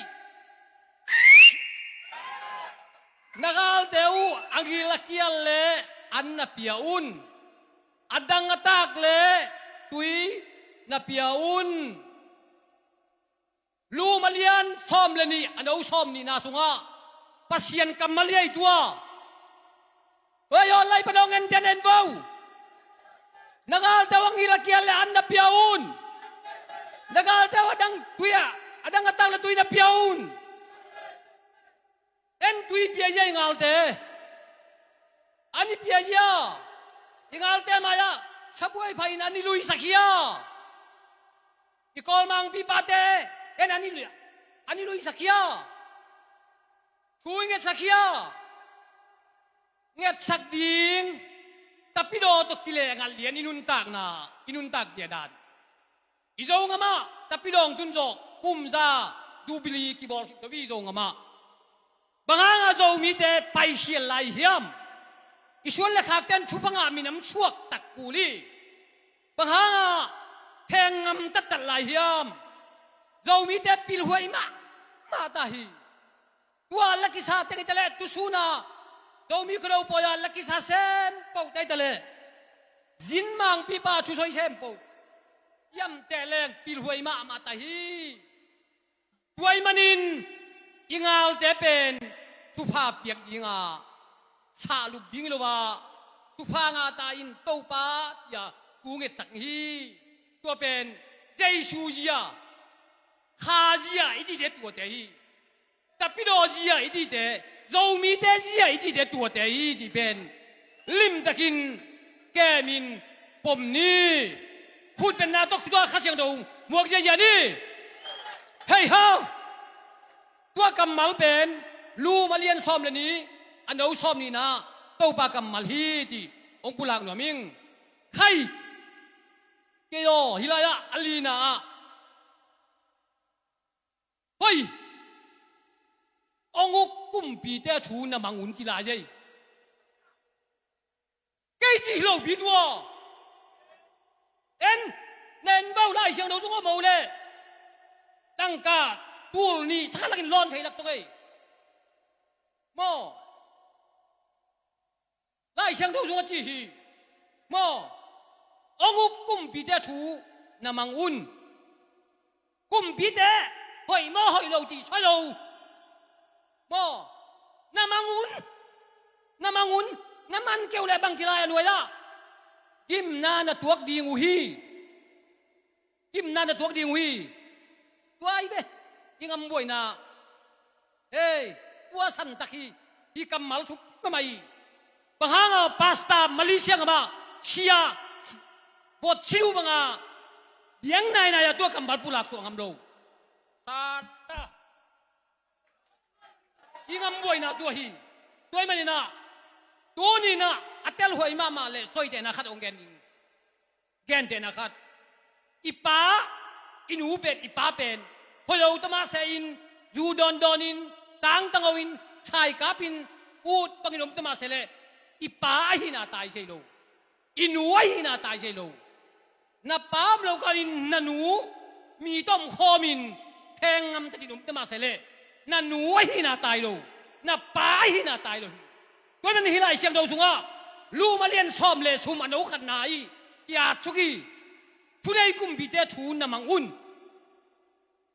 Na galte uh a ngil a kial le an na pia un. A dang a tak le tui na pia un. Lum a lian sawm le nih, a no sawm nihna sungah Pasian kammal hi a i tua. Oi, aw lai, pa dong en den en vo. Na galte uh a ngil a kial le an na pia un. Na galte uh a dang tui a, a dang a tak le tui na pia un. En tui pia hia i ngalte? An i pia hia? I ngalte mai-ah sabuai pha in an i luisak hia? I kawlmangpipate en an i lui, an i luisak hia? Thu i ngetsak hia? Ngetsak ding. Tapidaw tawh kileh ngat lian i nuntakna, i nuntak zia dan. I Zogam ah Tapidawng tun zawh kumza Jubilee kibawl khit lo hi. I Zogam ah bang hanga Zomite paikhial lai hiam? I suan le khakte in thupha ngah minam suak tak kul hi. Bang hanga theng ngam tattat lai hiam? Zomite pilhuai mahmah ta hi. Tua la kisa teng hi ta leh, tusuna Zomi Khuado pawi-a la kisa sempoh ta hi ta leh, Zinmangpipa thusoi sempoh. Hiamteh leng pilhuai mahmah ta hi. Tua ahih manin i galte pen thupha piak dinga sahlup ding hi lo a, thupha ngahta in Topa cia thu ngetsak hi. Tua pen Jesu zia, Kha zia i cihte tuate hi. Tapidaw zia i cihte, Zomite zia i cihte tuate hi cih pen limtakin kemin pom ni. Khutbenna tawh tua Kha Siangtho muak ziazia ni. Hei ha! Tua kammal pen Lum a lian sawm le nih, a no sawm nihna Topa kammal hi cih hong pulak nuam ing. Khai! Kei aw, hih lai-ah a lina ah, hoi, hong uk kumpite thu na mang un ci lai ei. Kei cih hi lopi tua. En, na en vo, Lai Siangtho sung om o le. Tangka tul nih sa khat lakin lawn thei lak tuk ei. Maw? Lai Siangtho sung a ci hi. Maw? Hong uk kumpite thu na mang un. Kumpite hoih maw hoih lo cih soi lo. Maw? Na mang un. Na mang un. Na man kei uh leh bang ci lai a nuai ah? Gimna na tuak ding uh hi. Gimna na tuak ding uh hi. Tua hi ve. I gam buaina. Hei, tua santak hi. Hih kammal thuk mahmah hi. Bang hanga pastor Malaysia gam ah sia vot si uh banga biang nainai a tua kammal pulak suak ngam lo. Santak. I gam buaina tua hi. Tua ahih manin ah, tuni-in ah a telhuai mahmah le soitehna khat hong gen ding. Gentehna khat. I pa, i nu pen, i pa pen hoih lo ta mah se in, zu dawndawn in, tangtang o in, saikap in, ut bangin om ta mah se leh i pa ahihna tai sei lo. I nu ahihna tai sei lo. Na pa om lo kalin na nu mi tawh om khawmin theng ngam takin om ta mah se leh na nu ahihna tai lo. Na pa ahihna tai lo hi. Tua ahih manin hih Lai Siangtho sungah Lum a lian sawm le sum a no khatna ah hiah a thuak hi. Thunei kumpite thu na mang un.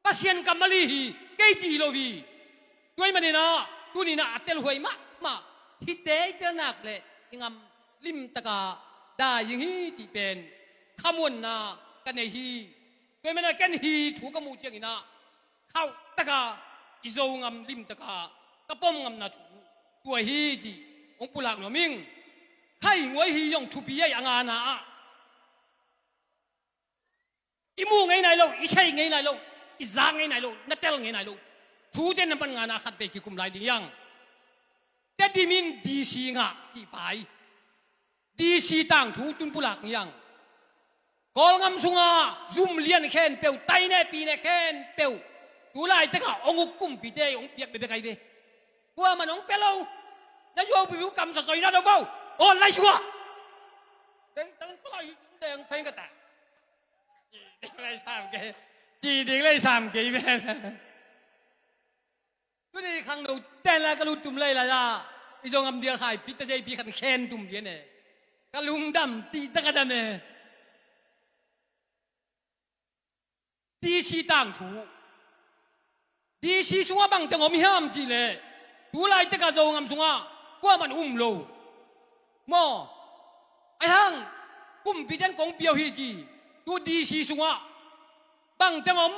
Pasian kammal hi, kei cih hi lo hi. Tua ahih manin ah, tuni-in ah a telhuai mahmah hihte i tel nak le i gam limtaka dai ding hi cih pen khamuanna ka nei hi. Tua ahih manin ah ken hih thu ka muh ciangin ah khauhtaka i Zogam limtaka ka pom ngamna thu tua hi cih hong pulak nuam ing. Khai, nguai, hih zong thupi ahi a, ngana ah i muh ngei nai lo, i theih ngei nai lo, i zak ngei nai lo, na tel ngei nai lo thute na man ngana khatvei kikum lai ding hi hang. Tedim in D C ngah cih pai. D C tangthu tun pulak hi hang. Kawlgam sungah zum lian khempeuh, tai ne pi ne khempeuh, tu laitakah hong uk kumpite hong piak bekbek ahi ve. Kuaman hong pia lo. Na zuau pipi uh kamsa soi na do vo. Aw, lai sungah. Deng tang kua hi, deng feng ka ta. Ci ding lei sam kei. Ci ding lei sam kei ven. Tuni khangno ten lai ka lut tum lei lai ah, i Zogam dial khai pi ta zei pi khan khen tum dian e. Ka lungdam, ti ta ka dam e. D C tangthu. D C sungah bangteng om hiam cih leh, tu laitakah Zogam sungah kuaman um lo. Maw? Ahi hang, kumpite in kong pia uh hi ci. Tu D C sungah bangteng om?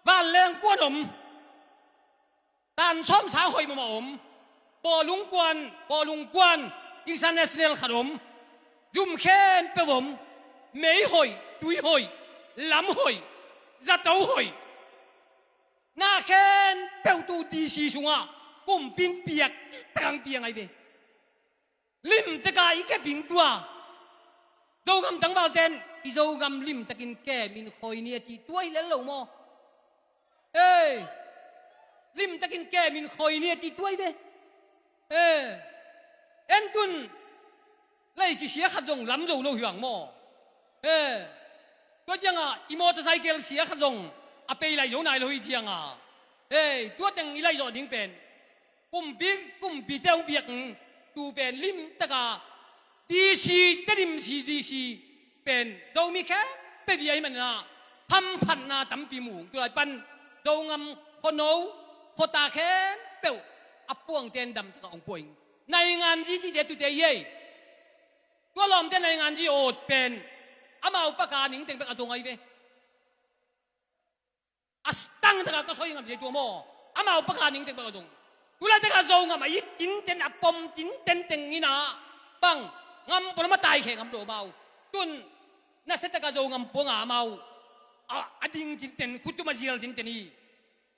Vanleng kuan om. Tan sawm sang hoih mahmah om. Bawlung kuan, bawlung kuan, international khat om. Zum khempeuh om. Mei hoih, tui hoih, lam hoih, zato hoih. Na khempeuh tu D C sungah kumpi in piak, cihtak hong piang ahi ve. Limtaka i kep ding tua. Zogam tangvalte in i Zogam limtakin kemin khoi ni a ci tua hi lel lo maw? Ei, limtakin kemin khoi ni a ci tua hi ve. Ei, en tun lei kisia khat zong lam zo lo hi hang maw? Ei, tua ciangah i motorcycle sia khat zong a pei lai zo nai lo hi ciangah, ei, tua teng i laizawh ding pen kumpi, kumpite hong piak, tu pen limtaka D C, Tedim C D C pen Zomi khempeuh pia hi manin ah hamphatna tampi mu ung. Tulai pan Zogam khuano khuata khempeuh a puangten damtak a hong pua ing. Nainganzi cihte tute hi ei. Tua lawmte nainganzi awt pen amau paka ningteng bek a zong ahi ve. A stang taka ka soi ngam hi ei tua maw. Amau paka ningteng bek a zong. Tulai taka Zogam a it tinten a pom tinten teng in ah bang ngam pualam a taikhia ngam lo amau. Tun nasia taka Zogam puanga amau a, a ding tinten, khutum a zial tinten hi.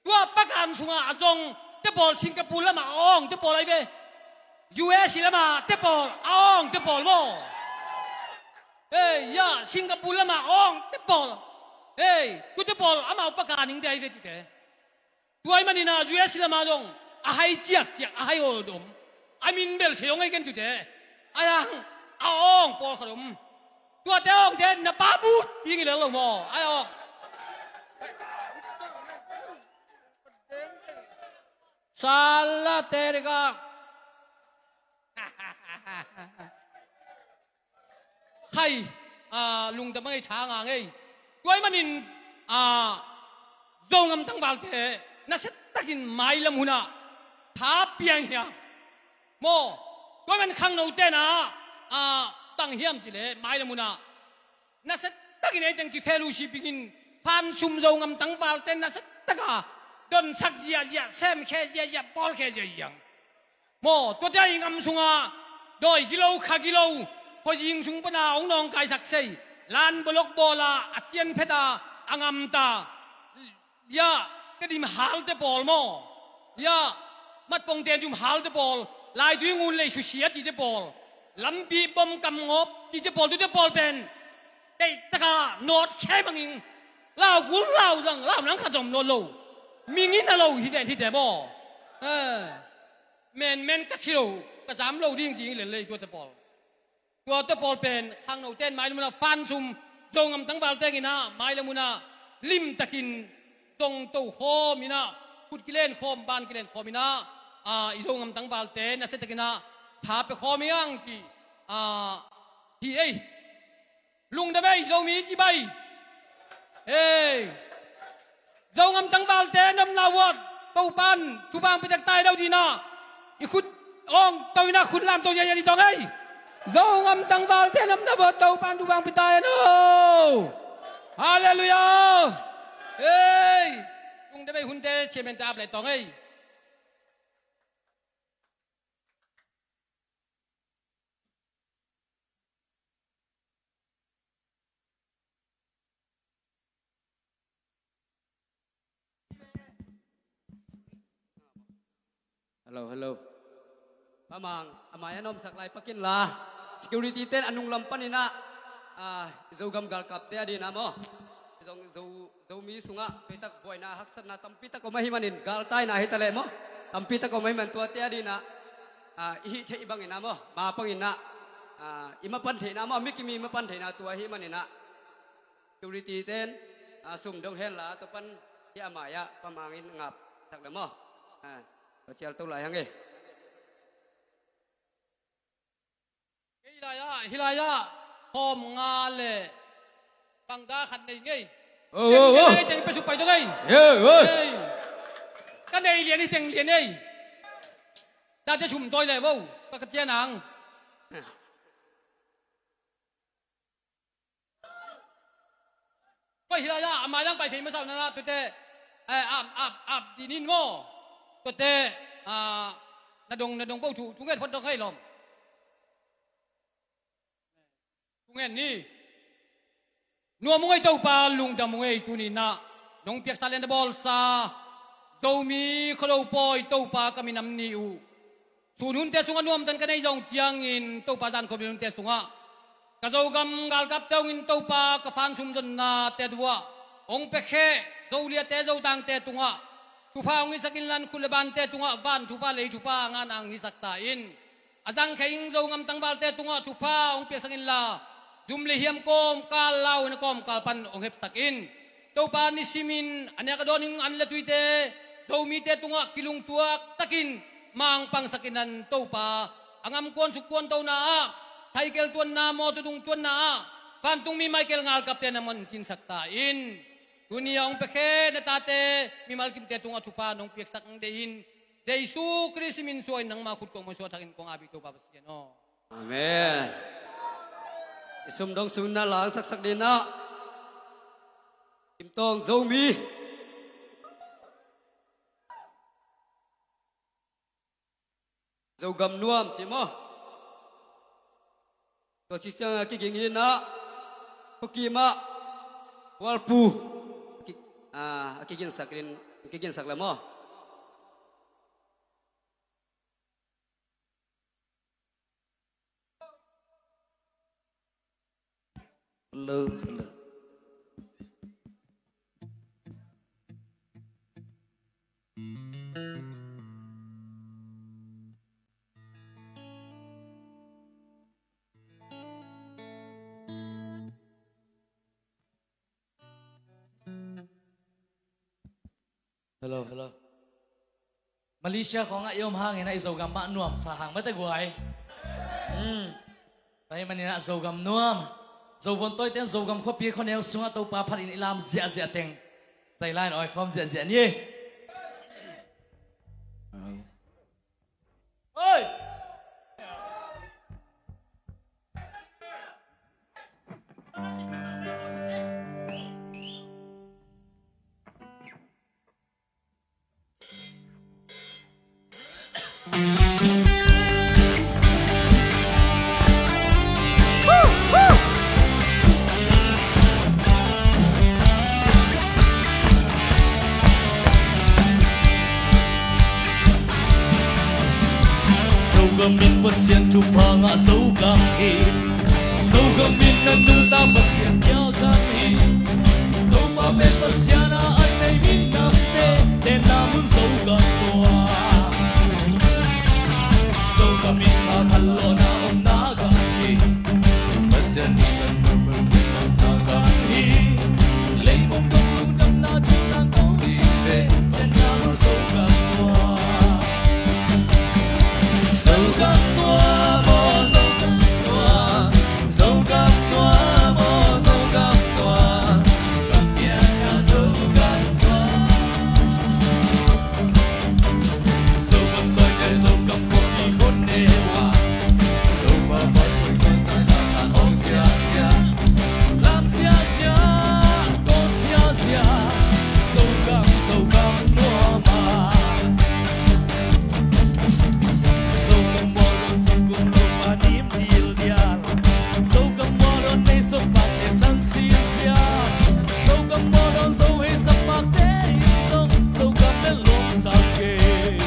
Tua pakan sunga a zong te pawl Singapore lama a awng te pawl ahi ve. U S lama te pawl a awng te pawl maw. Hei, ya, Singapore lama a awng te pawl. Hei, tu te pawl amau paka ningte ahi ve tute. Tua ahi manin ah U S lama zong a hai ciakciak, a hai awt om. A min bel sia zong ahi ken tute. A yang a awng pawlkhat om. Tuate awngte na pa but ding hi lel lo maw. A awng. Sala terika. Khai, a, lungdam a ngei tha nga ngei. Tua ahi manin, a, Zogam tangvalte nasiatakin mailam hunah tha piang hiam maw. Tua ahi man khangno tenah, a, bang hiam cih leh mailam hunah nasiatakin eiteng ki fellowship in fansum Zogam tangvalte nasiataka donsak ziahziah, semkhe ziahziah, pawlkhe ziahziah. Maw, tuate a i ngam sungah dawi gilo, kha gilo, khuazing sung pana hong nawngkaisak sei, lan bolok bawla a cianpheta a ngamta. Ya, Tedim halte pawl maw. Ya, Matpong Tenzum halte pawl, Laitui Ngun Lei Susia cite pawl, lampi bom kam ngawp cite pawl, tute pawl pen deihtaka nawt khe manging. Lau kul, lau zang, lau nang khat zom nawt lo. Mingin a lo hi ven hite maw. Eh, menmen ka thi lo, ka zam lo ding ci ing lel lei tuate pawl. Tuate pawl pen khangno ten mailam hunah fansum, Zogam tangval tenginah mailam hunah limtakin zong to khawminah, khut kilen khawm, ban kilen khawminah, a, i Zogam tangvalte nasiatakinah tha pia khawm hi ang ci, a, hi ei. Lungdam ei, Zomi cibai. Hei. Zogam tangvalte nopna uat Topan thupha hong piatek tai lo dinah i khut awng to inah khut lam to ziahziah ni tong ei. Zogam tangvalte nopna uat Topan thupha hong pia tai no. Halleluiah. Hei. Lungdam ei, hunte chairman-te ap lai tong ei. Hello, hello. Pa Mang, a mai-ah nawmsak lai pakin la. Security ten a nunglam paninah, ah, Zogam galkapte a dinah maw. Zong Zo, Zomi sungah tuitak buaina haksatna tampitak om ahih manin, galtaina hi taleh maw. Tampitak om ahih man tuate a dinah, ah, i hih theih banginah maw, ma panginah, ah, i mapan theihna maw, mi kimi mapan theihna tua ahih maninah. Security ten, ah, sum dong henla, tua pan hi a mai-ah Pa Mang in ngapsak le maw. Ah, tua cial to lai hang e. Hih lai-ah, hih lai-ah, khawm nga le bangza khat nei ngei. Oh, oh, oh. Teng pia suk pai dong ei. Yeah, oh. Ei. Ka nei lian hi teng lian ei. Tate sum tawi le vo. Ka, ka cian ang. Koi hilai ah a mailam pai thei masa uh nanah tuate, eh, ap, ap, ap dinin maw? Tuate, ah, na dong, na dong vo thu, thu nget phot dong hei lawm. Thu nget ni. Nuam ung ei Topa, lungdam ung ei tuni-in ah nong piaksa le na bawlsa Zomi Khuado pawi Topa ka minam ni uh. Sun hunte sungah nuamtan ka nei zawh ciangin Topa zankhawm hunte sungah ka Zogam galkapte hong in Topa ka fansum zonnate tungah hong piakheh, Zoliate Zotangte tungah thupha hong hisak inla, khut le bante tungah van thupha lei thupha ngan ang hisak ta in. A zangkhia ing Zogam tangvalte tungah thupha hong piaksak inla, zum le hiam kawmkal lau in a kawmkal pan hong hepsak in. Topa nisimin a nek a dawn ing an le tuite, Zomite tungah kilungtuak takin mangpangsak inla Topa, a ngamkuan sukkuan tona ah, cycle tuanna, mawtaw dung tuanna ah, Vantungmi Michael galkapte na hong kinsak ta in. Tuni a hong piakhia na tate mimal kimte tungah thupha nong piaksak ding in Jesu Khrist min suangin nangma khut kong masuak thak in kong api Topa Pasian aw. Amen. I sum dong sum na langsaksak ding in ah Kim Tawng Zomi Zogam nuam ci maw? Tua ci ciang a kiging in ah Khuakim ah Hualpu a ki, a, a kiginsak in, kiginsak le maw? Hello, hello. Hello, hello. Malaysia khawngah i om hangin ah i Zogam mah nuamsa hang mate guai. Hmm. Tua ahih manin ah Zogam nuam, Zovon tawite in Zogam khuapi khuaneu sungah Topa phat in i lam ziahziah teng, zai lai in awi khawm ziahziah ni. Oi! Zogam in Pasian thupha ngah Zogam hi. Zogam in a nungta Pasian piak gam hi. Topa pen Pasian a an nei minamte tenna mun Zogam tua. Zogam in kha khat lawhna omna gam hi. Pasian in kan bawlbawlna gam hi. Leimong dong lungdamna thutang ko hi pen tenna mun Zogam tua. Zogam tua maw, Zogam tua. Zogam tua maw, Zogam tua. Kan pianna Zogam tua. Zogam tawite Zogam khuapi khuaneu ah Topa phat khuapi khuan tawh na sa ong ziahziah, lam ziahziah, tawn ziahziah. Zogam, Zogam nuam ah. Zogam mual dawn Zogam lo pa nim dil dial. Zogam mual dawn nei sokpakte san sin sia. Zogam mual dawn Zo hei sakpakte in zong Zogam bel lawm sak kei.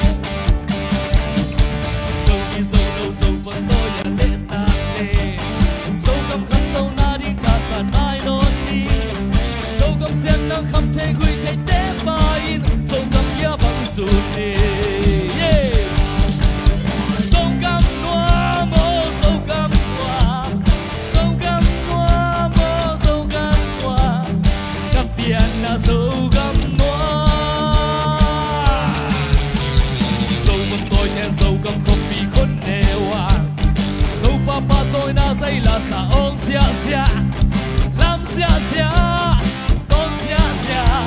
Zomi Zolo Zovon tawi a lehtakte Zogam khantohna ding thasan nai nawn ni. Zogam siatna kham thei gui theite pa in Zogam gia bang zut ni. Yeah. Zogam nuam aw, Zogam nuam. Zogam nuam aw, Zogam nuam. Kan pianna Zogam nuam. Zogam tawite Zogam khuapi khuaneu ah Topa pahtawina zai la sa ong ziahziah, lam ziahziah, tawn ziahziah.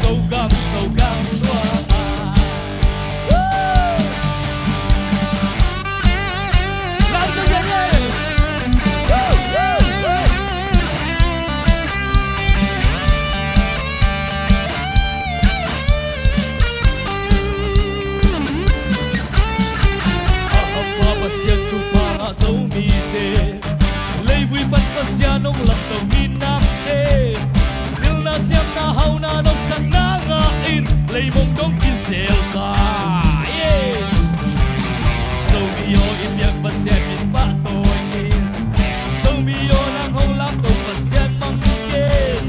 Zogam, Zogam nuam ah. Woo! Lam ziahziah le. Woo, woo, woo. A hampha Pasian thupha ngah Zomite, leivui pan Pasian hong lamto minamte, pilna siamna hauna nopsakna ngah in leimong dong kizel ta. Yeah. Zomi aw, i biak Pasian min pahtawi in. Zomi aw, nang hong lamto Pasian mang ken.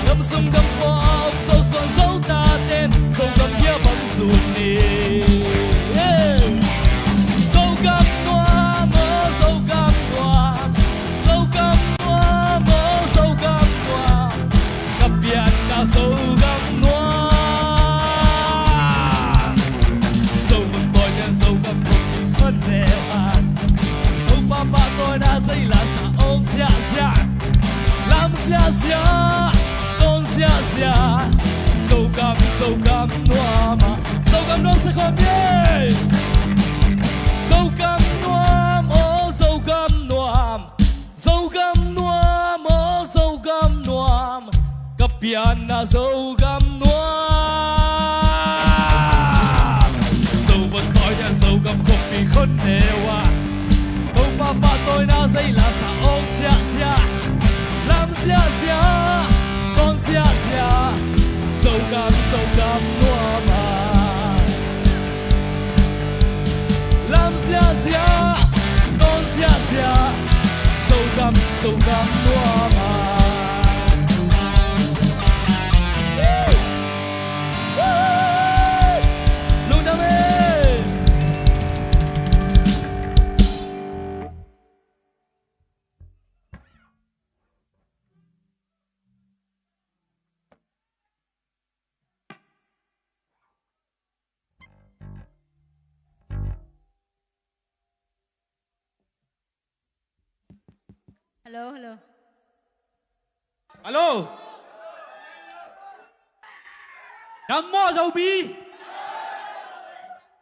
Gam sung gam kua a om Zo suan Zo taten Zogam gia bang zut ni. Hey! Zogam nuam aw, Zogam nuam. Zogam nuam aw, Zogam nuam. Ka pianna Zogam nuam. Zogam, Zogam nuam ah, Zogam nuam sa khawm ni. Zogam nuam, aw Zogam nuam, Zogam nuam, aw Zogam nuam, ka pianna Zogam nuam. Zogam tawite Zogam khuapi khon neu ah, Topa pahtawina zei la sa awng ziahziah, lam ziahziah, tawn ziahziah, Zogam, Zogam nuam ah. Lam ziahziah, tawn ziahziah, Zogam, Zogam nuam ah. Lungdam e. Hello, hello. Hello. Dam maw Zomi?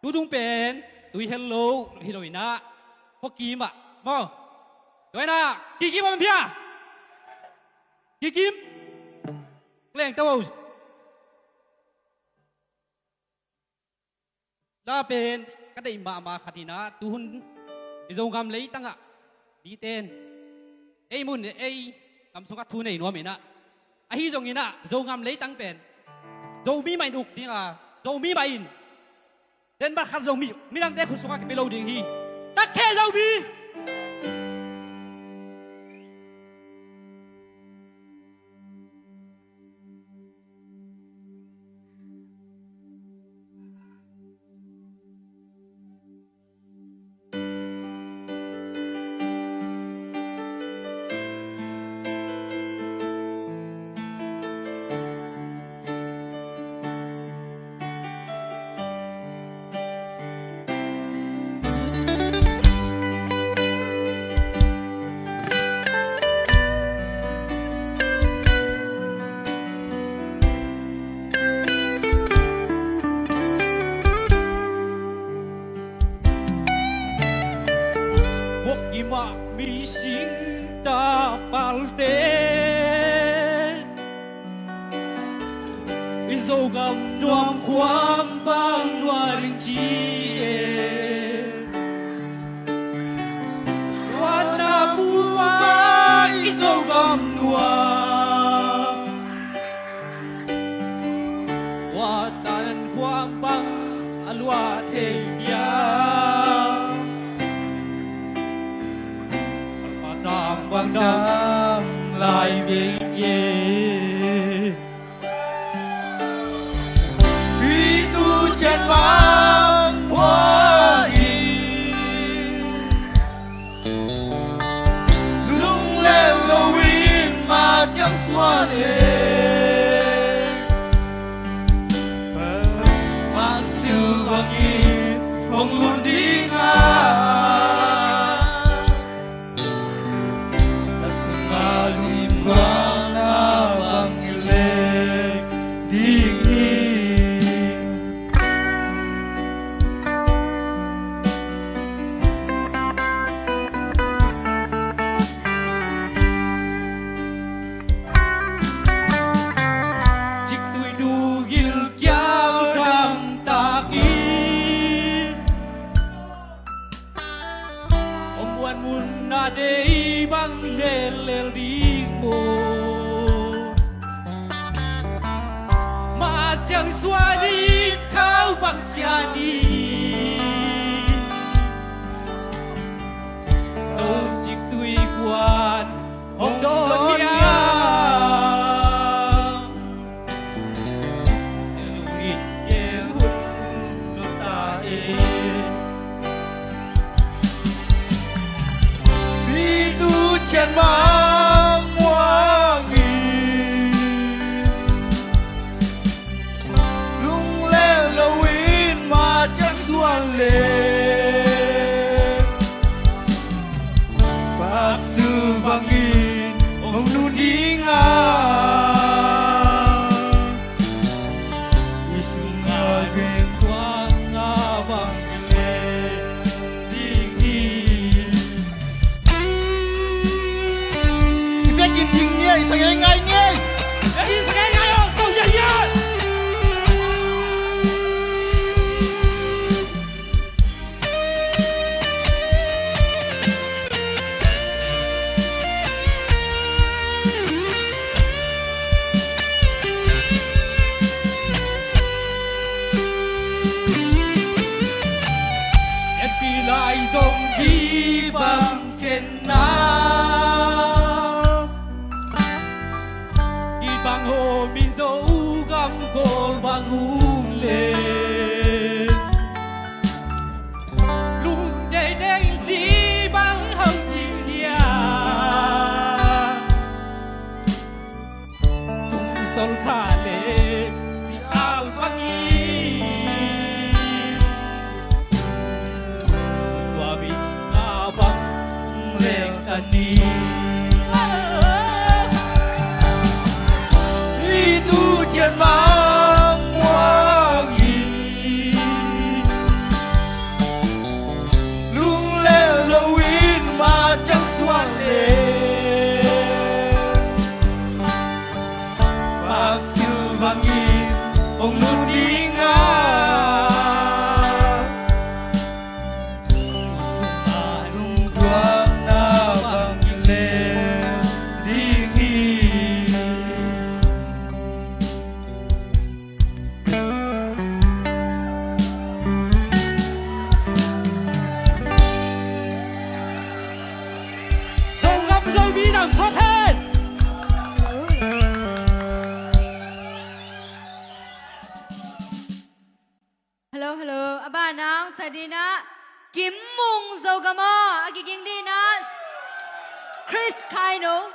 Tutung pen tui hello hi lo inah, khuakim ah maw? Tua inah Kikim a man phia. Kikim leng to. La pen ka deih mahmah khat inah, tuhun i Zogam leitangah miten ei mun ei gam sungah thu nei nuam inah, ahi zong inah Zogam leitang pen Zomi mah in uk dinga, Zomi mah in Denmark khat Zomi, midangte khut sungah kipia lo ding hi. Takkhe Zomi. Khuakim ah mising tapalte i Zogam nuam khuam bang nuam ding ci e. Luatna puma i Zogam nuam, luatna nan khuam bang a luat thei dia. Salpatang bang dang lai ve e. Pitu cian bang huai, lunglel lo in ma ciang suan le. Pangsil bangin hong lun ding a, a sungah limna bangin lek ding hi. Ciktui tu gilkial dangtakin, om buan mun na dei bang lellel ding maw? Ma ciang suan in khau bang cian in, zo ciktui kuan hong dawn hiam? Sia lungin gel hun lo ta e. Pitu cian mangmuang in, lunglel lo in ma ciang suan le. Paksu bangin hong nun ding a, Hong lut ding a, sungah lungduakna bang lem ding hi. Zogam Zomi Dam Sot Hen. Hello, hello. A banah hong sa ding ah Kim Mung Zogam aw, a kiging ding ah Chris Kaino.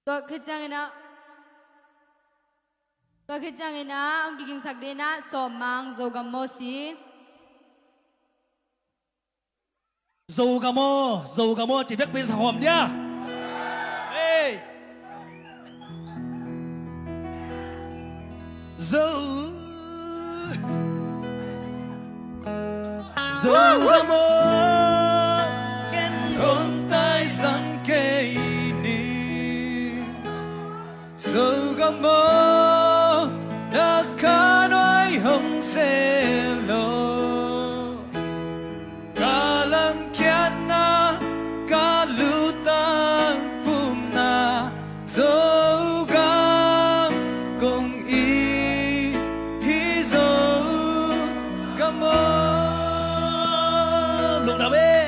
Tua khit ciangin ah, tua khit ciangin ah hong kigingsak ding ah Sawm Mang Zogam aw si. Zogam aw, Zogam aw ci bekpi sa hawm dia. Hey. Zo, Zogam aw, ken hong taisan kei ni. Zogam aw, na kha nuai hong se lo. Ka lamkhiatna, ka lutang pumna, Zogam kong it hi Zogam aw. Lungdam e.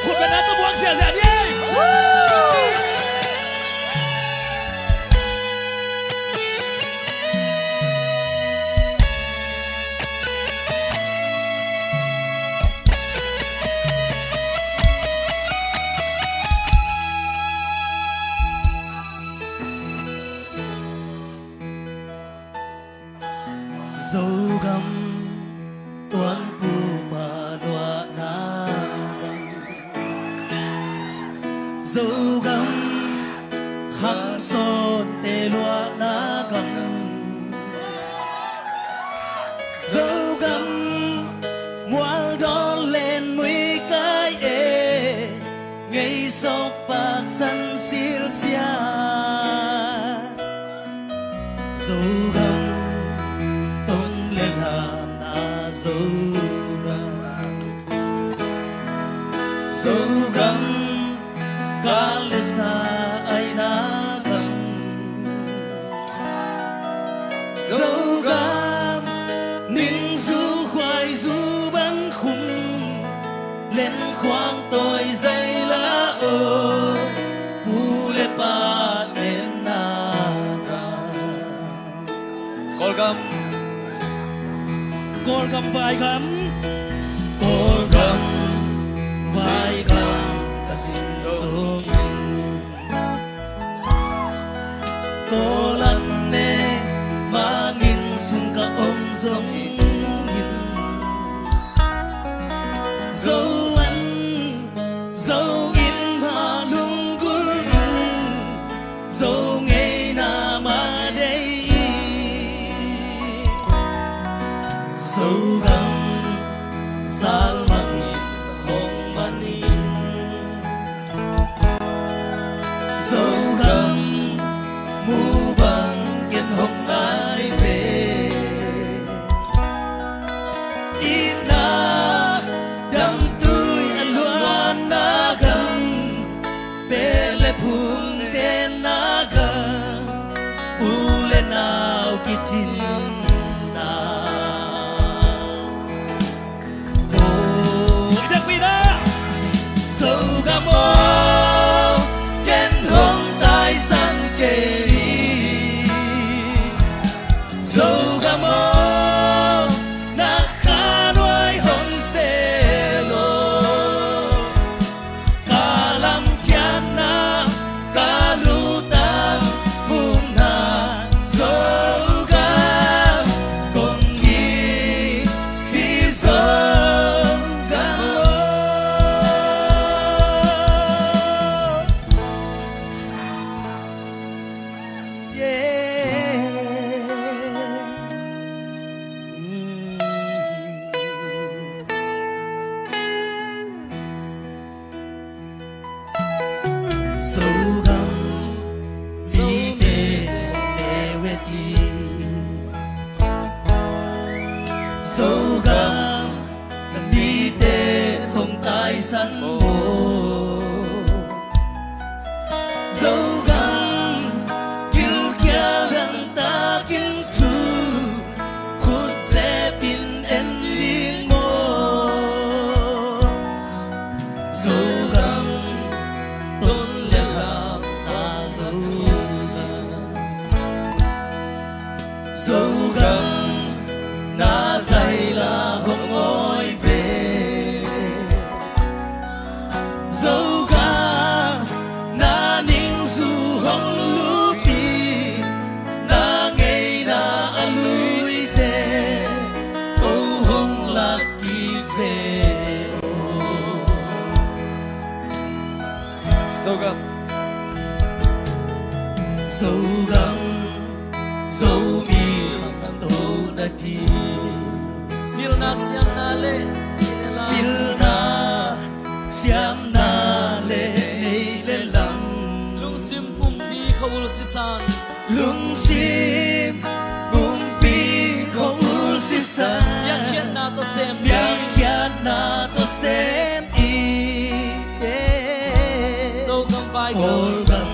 Khut beng na, tua muang siasia ni ei. Zogam tuanpupa luahna gam, Zogam khangsawnte luahna gam, Zogam mualdawn len muikai e, ngeisok paksan silsia. Zogam tong le lamna Zogam, Zogam kal le sa aina gam, Zogam ningzu khuaizu bang khum, lenkhuang tawi zaila aw, pu le pa lenna gam. Kawlgam. Kawlgam vaigam. Kawlgam vaigam ka sin zongin, Kawl an ne Mang inn sung ka om zongin, Zo an Zo inn mah lunggulh in, Zo ngeina mah deih in, Zogam salmang in hong man in, Zogam mu bang ken hong ngai ve. Itna damtui a luanna gam, pet le phung tenna gam, u le nau kicinna. Oh, i biakpi na. san maw? Zogam gilkial dangtakin thu khut zepin en ding maw? Zogam ton le lam a Zogam, Zogam na zaila hong awi ve. Zogam na ningzu hong lupi, na ngeina a luite ko hong lak kik ve aw. Zogam, Zogam, Zomi khangto na ding. Pilna siamna le, pilna siamna le, nei le lam. Lungsim pumpi khua-ul sisan. Lungsim pumpi khua-ul sisan. Biakpiakna tawh sem. Biakpiakna tawh sem i. Zogam vaigam. Kawlgam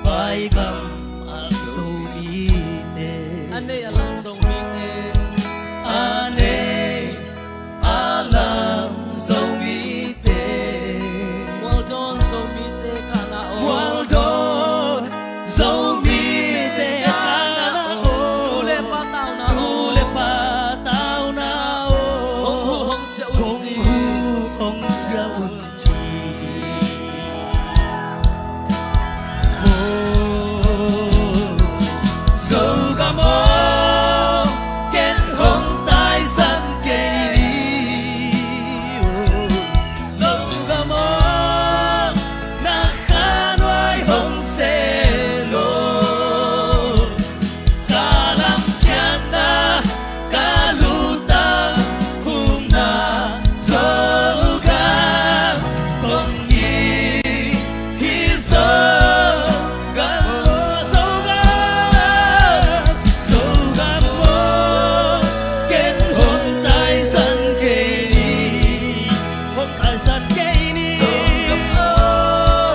vaigam a Zomite. A nei a lam Zomite. A nei a lam Zomite. Mualdawn Zomite kana aw. Mualdawn Zomite kana aw. Tu le pa tauna aw. Tu le pa tauna aw. Hong huh hong ciah un ci. Hong huh hong ciah un ci. Zogam aw, ken hong taisan kei ni. Zogam aw, na khanuai hong se lo. Ka lamkiatna, ka lutang phumna, Zogam kong it hi. Zogam aw, Zogam, Zogam aw, ken hong taisan kei ni. Hong taisan kei ni. Zogam aw,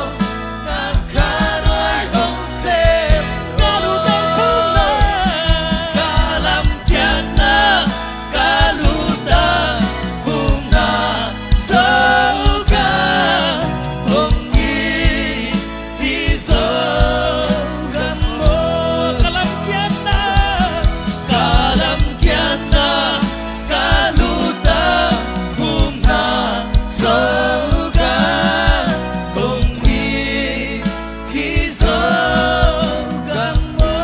na khanuai hong se, ka lutang phumna, ka lamkiatna, ka lutang phumna, Zogam kong it hi. Zogam aw, ka lamkiatna, ka lamkiatna, ka lutang phumna, Zogam kong it hi. Zogam aw,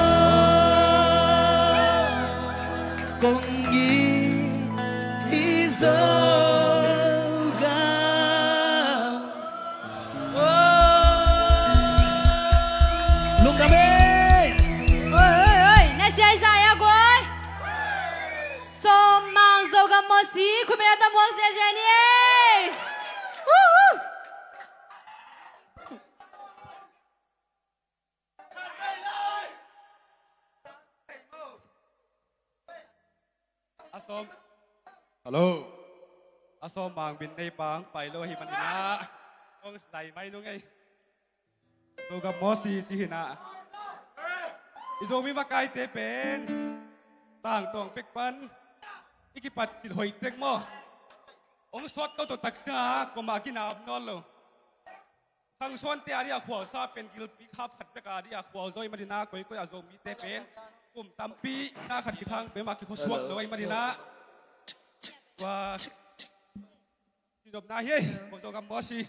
kong it hi. Zogam. Lungdam ei. Oi, oi, oi, na siaizai a guai. Sawm Mang Zogam Mawsi, khutbetna tawh muak ziahziah ni ei. Uh, uh. A sawm, hello. A sawm Mang bin nei pang pai lo ahih manin ah, kong sai mai nung ei. Zogam Mawsi ci hi in ah, i Zomi makaite pen tangtawng pek pan i kipat khit hoih tek maw? Hong sawt toto takcia kuamah kinap nawn lo. Khangsuante a dih a khualsa pen gilpi khap khat bek a dih a khual zaw ahih manin ah, koikoi a Zomite pen kum tampi na khat kikhang pen mah kikhuasuak lo ahih manin ah, tua kidopna hi ei. Ko Zogam Mawsi.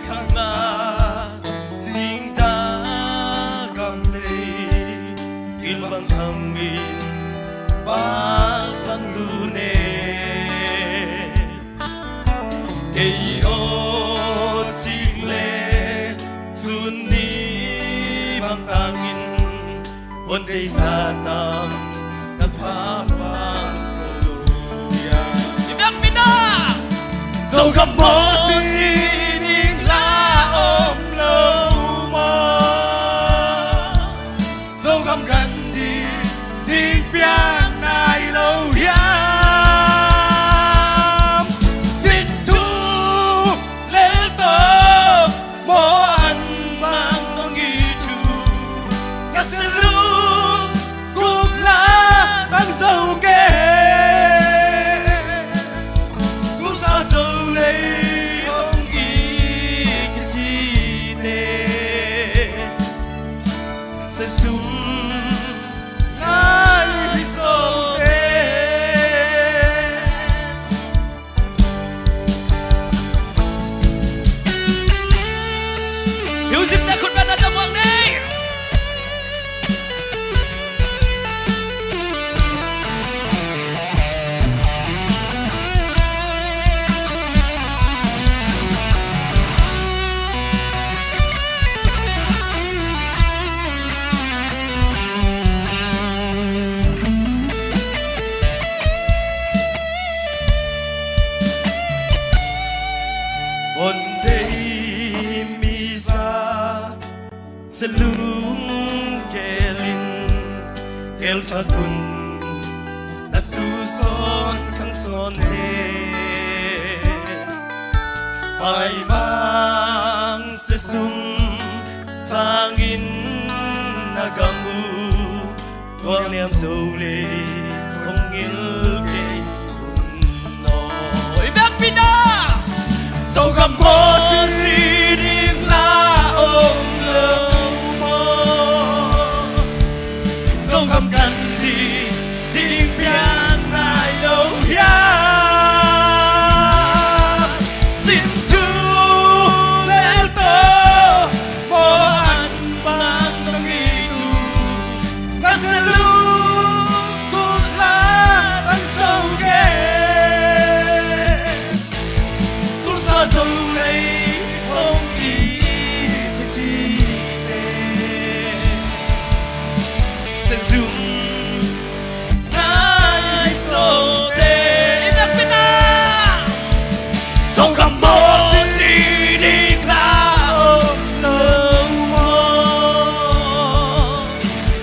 Khang na singta kam lei, gil bang khang in bang bang lu ne. Kei aw cik le sun ni bang tangin, hon deihsa tam na pha pam so ya. I biakpi na Zogam maw si ding la om lo maw? Zogam gan ding, ding piang nai lo hiam? Sin thu lel tawh maw, an mang nong it uh, na salung kuk la bang zo kei. Tulsa Zo lei hong it ka cite, sesum ngai sawte. Music te khut beng na ta muak nei. Hon deih mi za, salung kelin, kelthak un na tu sawn khang sawnte. Paimang sesum sangin na gam uh, Tualniam Zo lei hong ngil kei un aw. I biakpi na Zogam maw si ding la om lo maw? Zogam gan ding, ding piang nai lo hiam? Sin thu lel tawh maw, an mang nong it uh, na salung kuk la bang zo kei. Tulsa Zo lei hong it ka cite, sesum ngai sawte. I biakpi na Zogam maw si ding la om lo maw?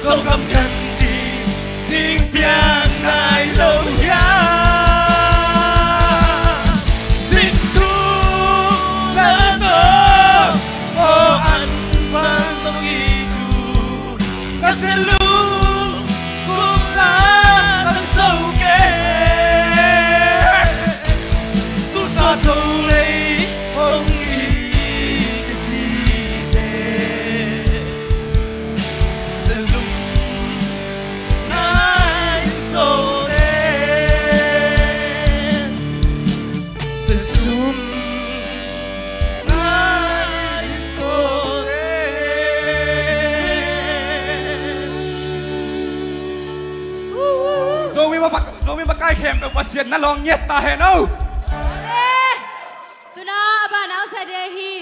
Zogam gan ding, ding piang nai lo hiam? Sin thu lel tawh maw, an mang nong it uh, na salung kuk la bang zo kei. Tulsa Zo lei hong it ka cite, sesum ngai sawte. Sesum ngai sawte. Zomi ma, Zomi makai khempeuh Pasian na lawng ngiat ta hen aw. Amen. Tuna a banau sa de hi.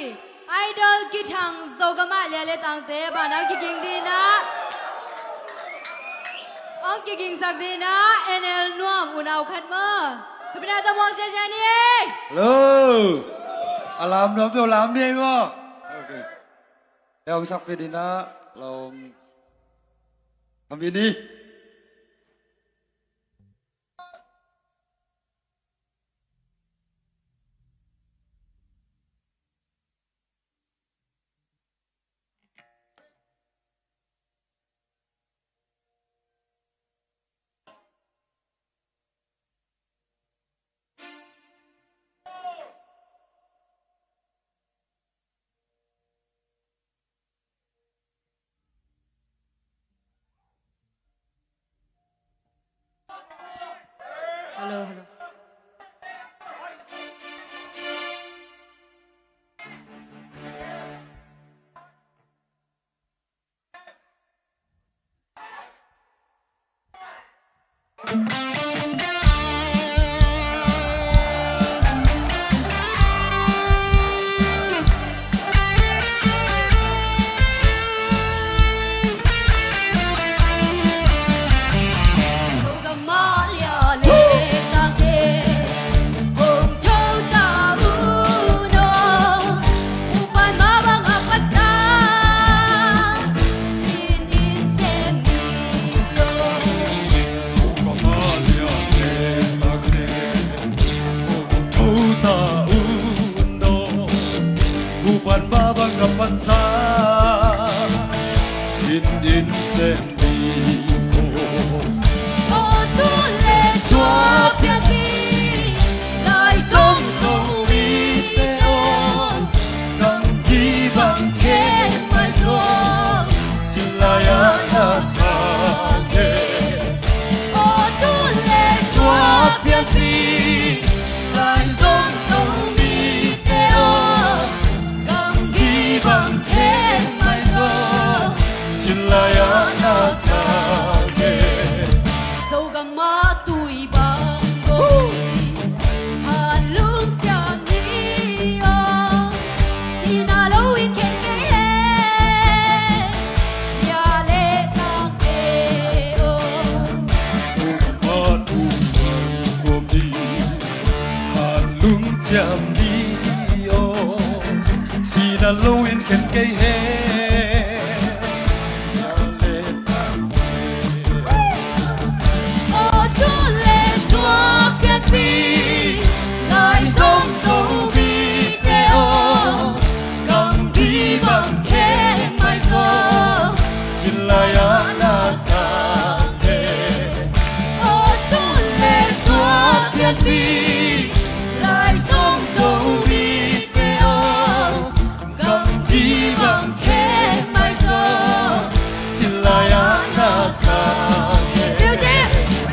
Idol kithang Zogam ah lia le tangte a banau kiging dinah, hong kigingsak dinah N L Nuam unau khat maw? Khapina ta muak ziazia ni ei. Hello. A lam nuam to lam ni ei maw? Okay. Te hong sakpih dinah lawng a mi ni. Hello, hello. Bupan mah bang a patsa sin in sem ding aw. Aw tun le suak pianpih Lai Zom Zomite aw, gamgi bang khempeuh zaw sin lai-ah na sang e. Aw tun le suak pianpih Lai Zom Zomite aw, gamgi bang khempeuh zaw sin lai-ah na sang e. Zogam ah tui bang gawp ni, hanlung ciam ni aw, sihna lo in khen kei hen, lia le tangte aw. Sungah mah tung bang gawp ni, hanlung ciam ni aw, sihna lo in khen kei hen, lia le tangte aw. Aw tun le suak pianpih Lai Zom Zomite aw, gamgi bang khempeuh zaw sin lai-ah na sang e. Aw tun le suak pianpih Lai Zom Zomite aw, gamgi bang khempeuh zaw sin lai-ah na sang e. Music!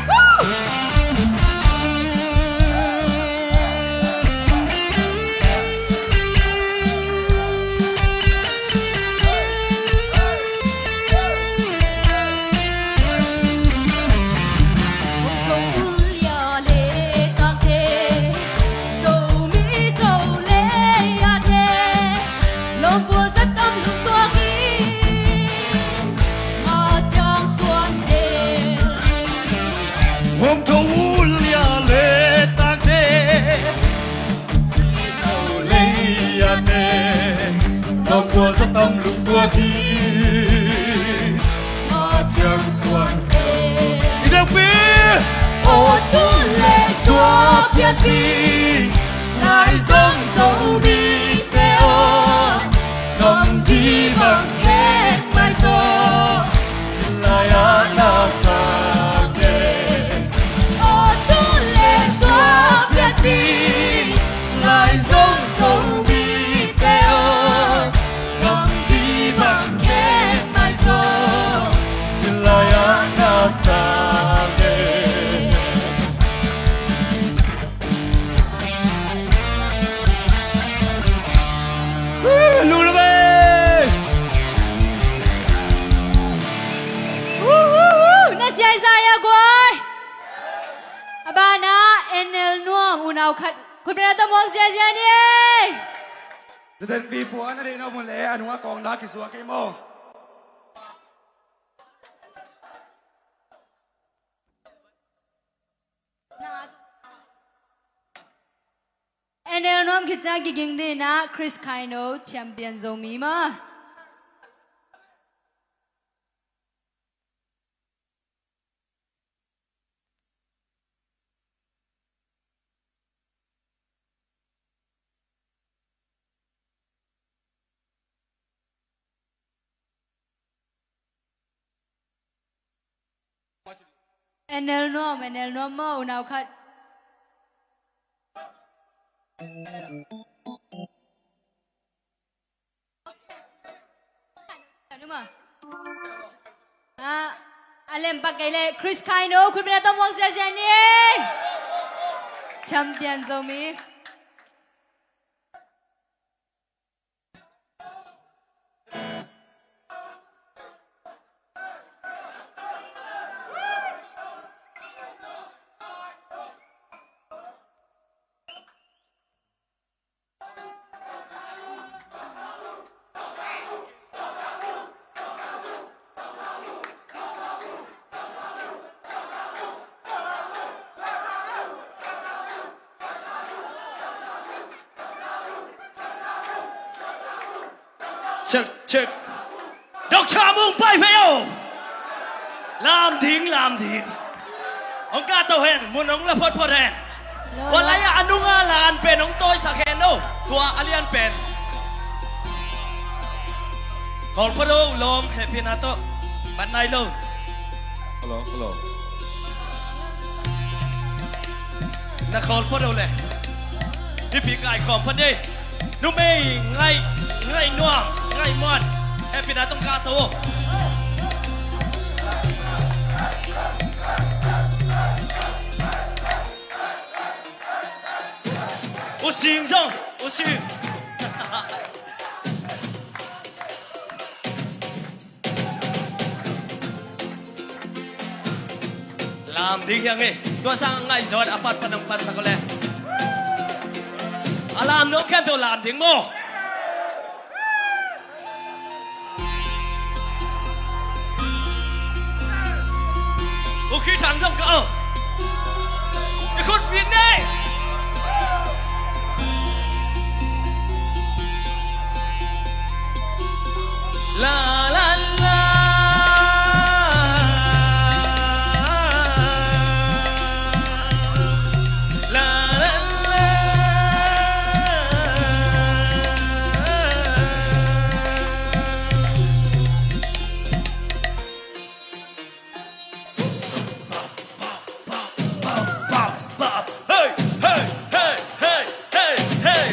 Woo! Hong tho un lia le tangte, Zomi Zo lei-ate, lawmgual za tam lungtuak in, mah ciang suan zel ni. Hong tho un lia le tangte, Zo lei-ate, lawmgual za tam lungtuak in, mah ciang suan zel. I deuhpi. Aw tun le suak pianpih Lai Zom Zomite aw, gamgi bang khempeuh zaw sin lai-ah na sang e. Aw tun le suak pianpih Lai Zom Zomite aw, gamgi bang khempeuh zaw sin lai-ah na sang e. Lulube. Woo, woo, woo. Na siaizai a guai. A banah N L Nuam unau khat khutbetna tawh muak ziazia ni ei. Zaten vipuan a deih na om uh leh a nungah kawng dah kisuak kei maw? N L Nuam khit ciang kiging ding in ah Chris Kaino, champion Zomi mah. N L Nuam, N L Nuam maw, unau khat. Ah, a lem pak kei leh Chris Kaino, khutbetna tawh muak ziazia ni ei. Champion Zomi. Check, check. Doctor Mung Pai Phei aw. Lam ding, lam ding. Hong kahto hen, mun hong la photphot hen. Lo, lo. Tua lai ah a nunga la an pen hong tawisak hen aw. Tua a lian pen. Khawl phot aw, lawm, hehpihna tawh. Mat nai lo. Hello, hello. Na khawl phot aw le. Mipi kaikhawm phot ni. Numei Ngaih, Ngaih Nuam, Ngaih Muan. Hehpihna tawh kahto aw. U Sing zong, U Sing. Lam ding hi hang e. Tua sang a ngaih zawh a patpat hong patsak aw le. A lam nuam khempeuh lam ding maw. U Khih Thang zong ka aw. I khut vik ni. La, la, la. La, la, la. Hey, hey, hey, hey, hey, hey.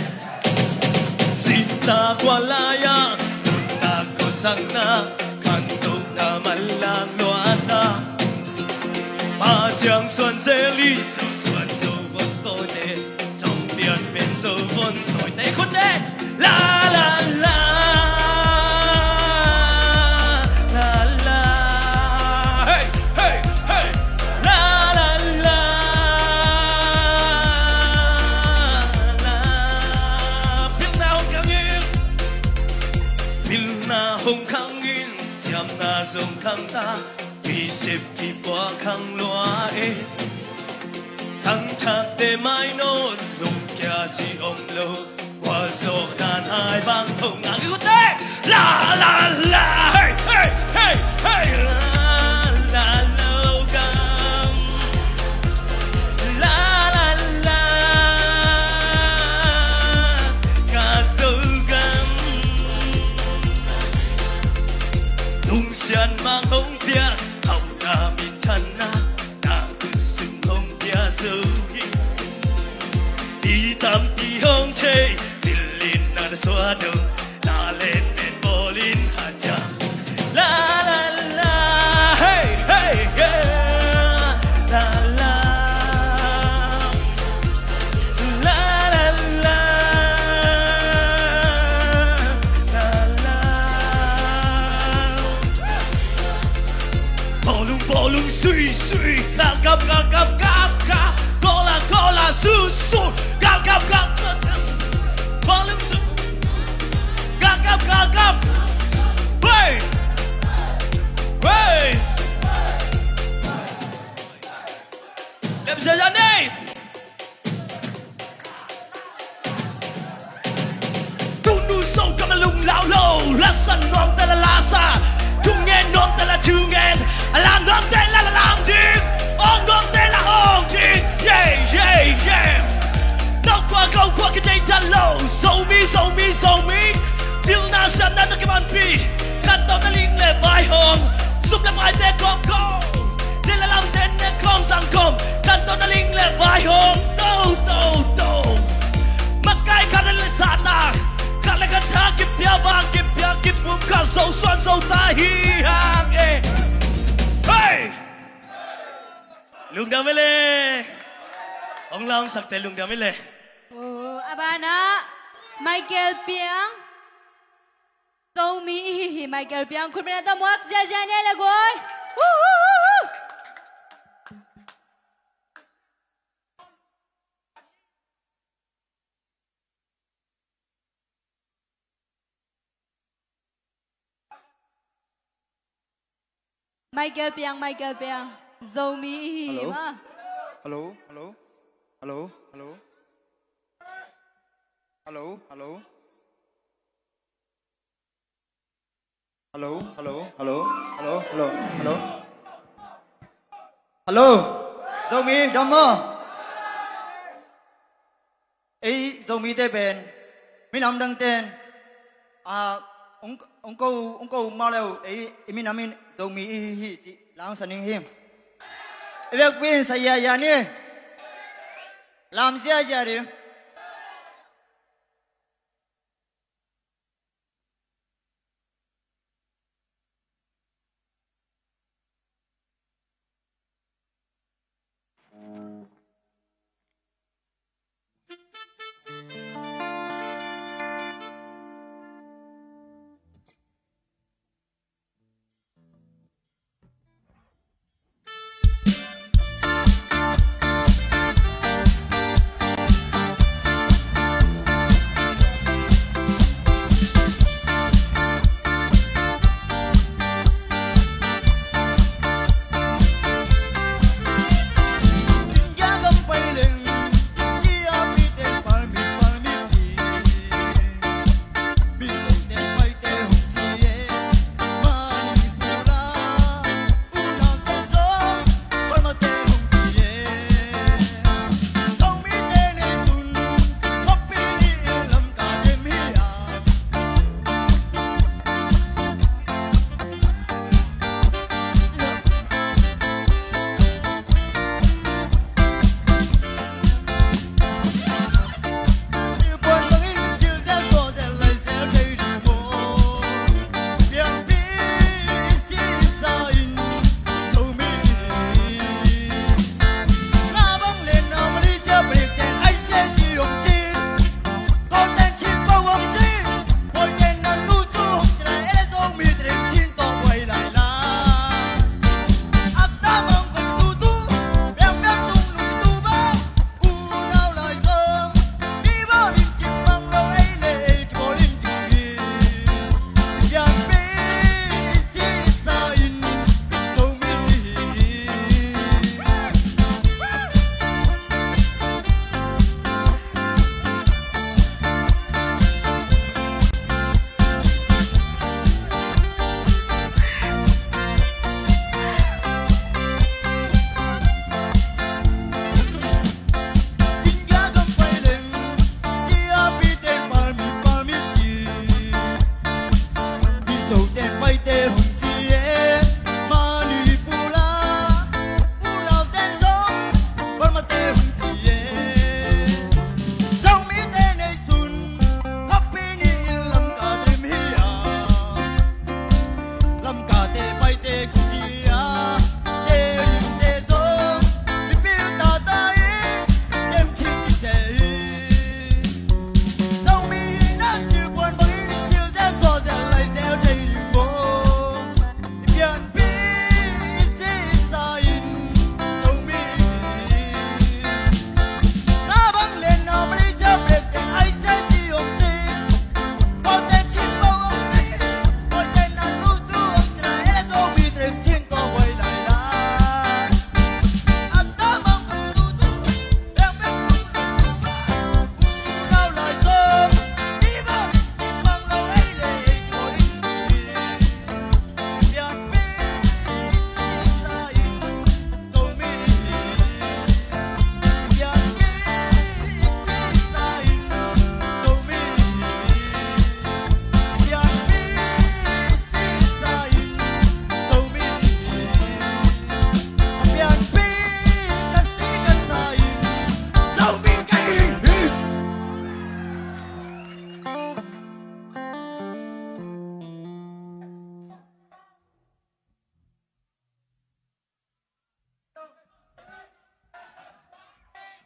Zita kua lai-a, nuntak kosakna, khantohna manlang luata. Pa ciang suan zel i, zo suan zo vot tawite. Champion pen zo vot tawite. Khut ne. La, la, la. La, la. Hey, hey, hey. La, la, la. La. Pilna hong khang in. Pilna hong khang in. Siamna zong khang ta. Kisep kipua khang lua e. Khangthakte mai nawn, lungkia ci om lo. Kua zawh dan hai bang thong a kikute. La, la, la, hey, hey, hey, hey. La, la, lo gam. La, la, la. Ka Zogam. Nungsiat mang hong piak, hauhna minthanna, na khutsung hong pia zo hi. I tampi hong thei, pilin na na suah dong, talent men bawlin haciam. La, la, la, hey, hey, yeah. La, la. La, la, la. La, la. Bawlung, bawlung, sui, sui. Galkap, galkap, kap, kap. Gola, gola, su, su. Galkap, galkap, kap. Bawlung, su. Galkap, galkap. Hey! Hey! Lem sia sia nei. Tung nu song ka ma lung lau lo, la san nuam ta la la sa, tung ngen nuam ta la tung ngen, a lam nuam te la la lam ding, ong nuam te la ong ding, yeah, yeah, yeah. Nau kua gau kua ki dei ta lo, Zomi, Zomi, Zomi, pilna siamna ta ki man pi, khat tawh na ling le vai hong, sum le pai te kong kong. Tel a lam den ne kawm sang kawm, kan tawh na ling le vai hong to, to, to. Makai khat le zatna, khat le khat tha kipia vang, kipia kipum, khat zo suan zo ta hi hang e. Hey! Lungdam e le. Hong lamsakte lungdam e le. Oh, a banah Michael Piang. Zomi i hi hi, Michael Piang. Khutbetna tawh muak ziazia ni le guai. Uhuhuhu. Michael Piang, Michael Piang. Zomi i hi hi ma. Hello, hello, hello, hello, hello, hello. Hello, hello, hello, hello, hello, hello. Hello. Zomi dam maw? Ei Zomite pen minam dangten, ah, ong, ong ko, ong ko mah leu, ei, ei minam in Zomi i hi hi cih lamsan ing hi. I vekpi in sa ziazia ni. Lam ziazia ding.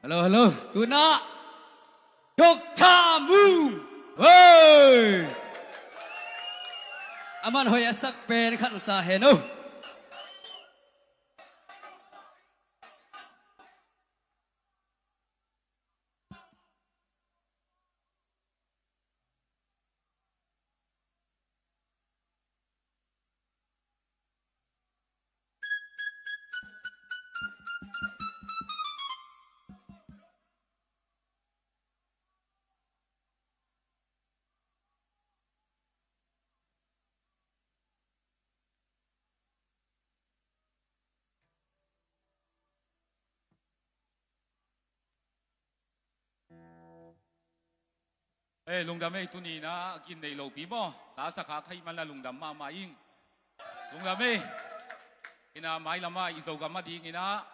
Hello, hello. Tuna Doctor Mung. Hei! Aman hoih a sak pen khan sa hen o. Ei, lungdam ei, tuni in ah a kin nei lopi maw? La sa kha ka hih man la lungdam mahmah ing. Lungdam ei. In ah mailam ah i Zogam a ding in ah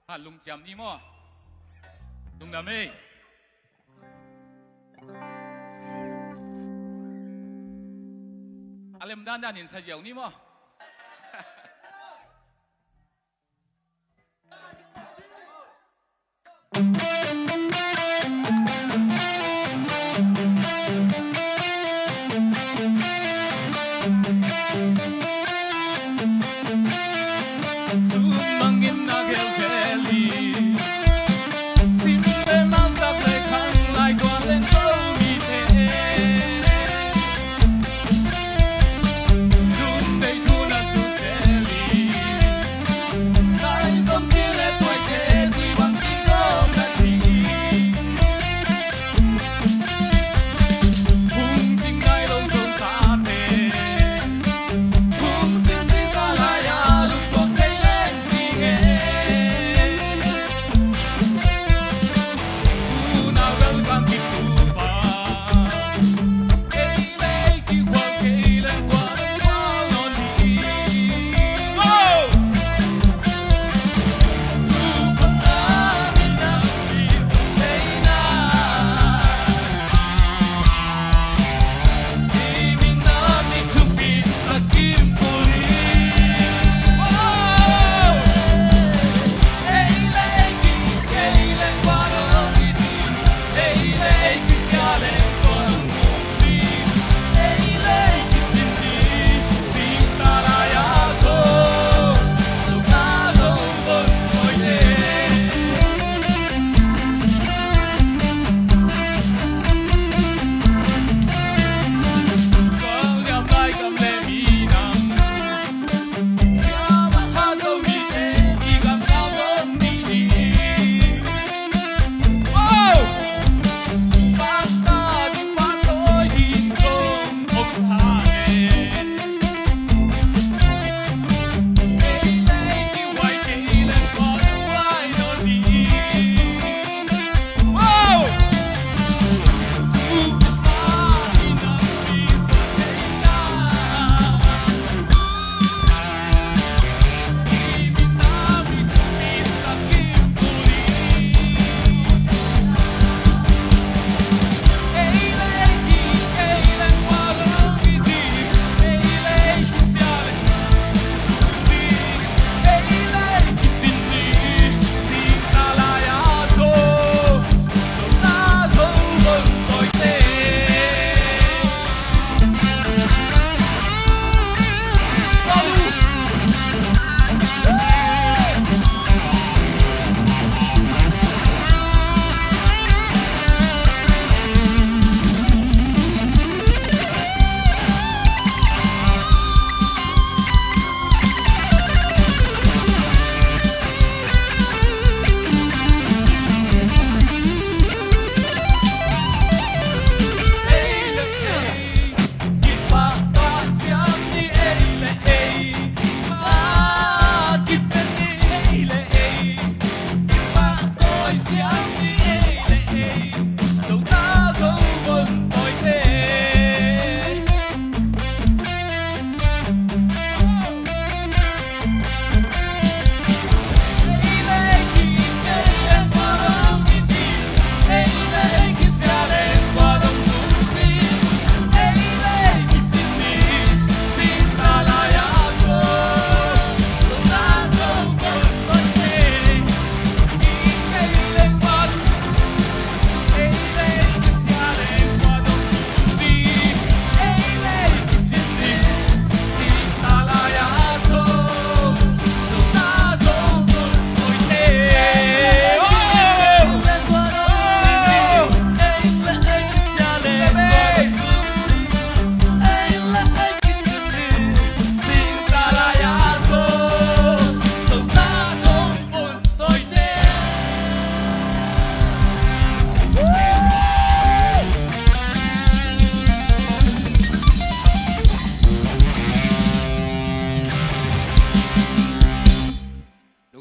khat lungciam ni maw? Lungdam ei. A lem dandan in sa ziau ni maw?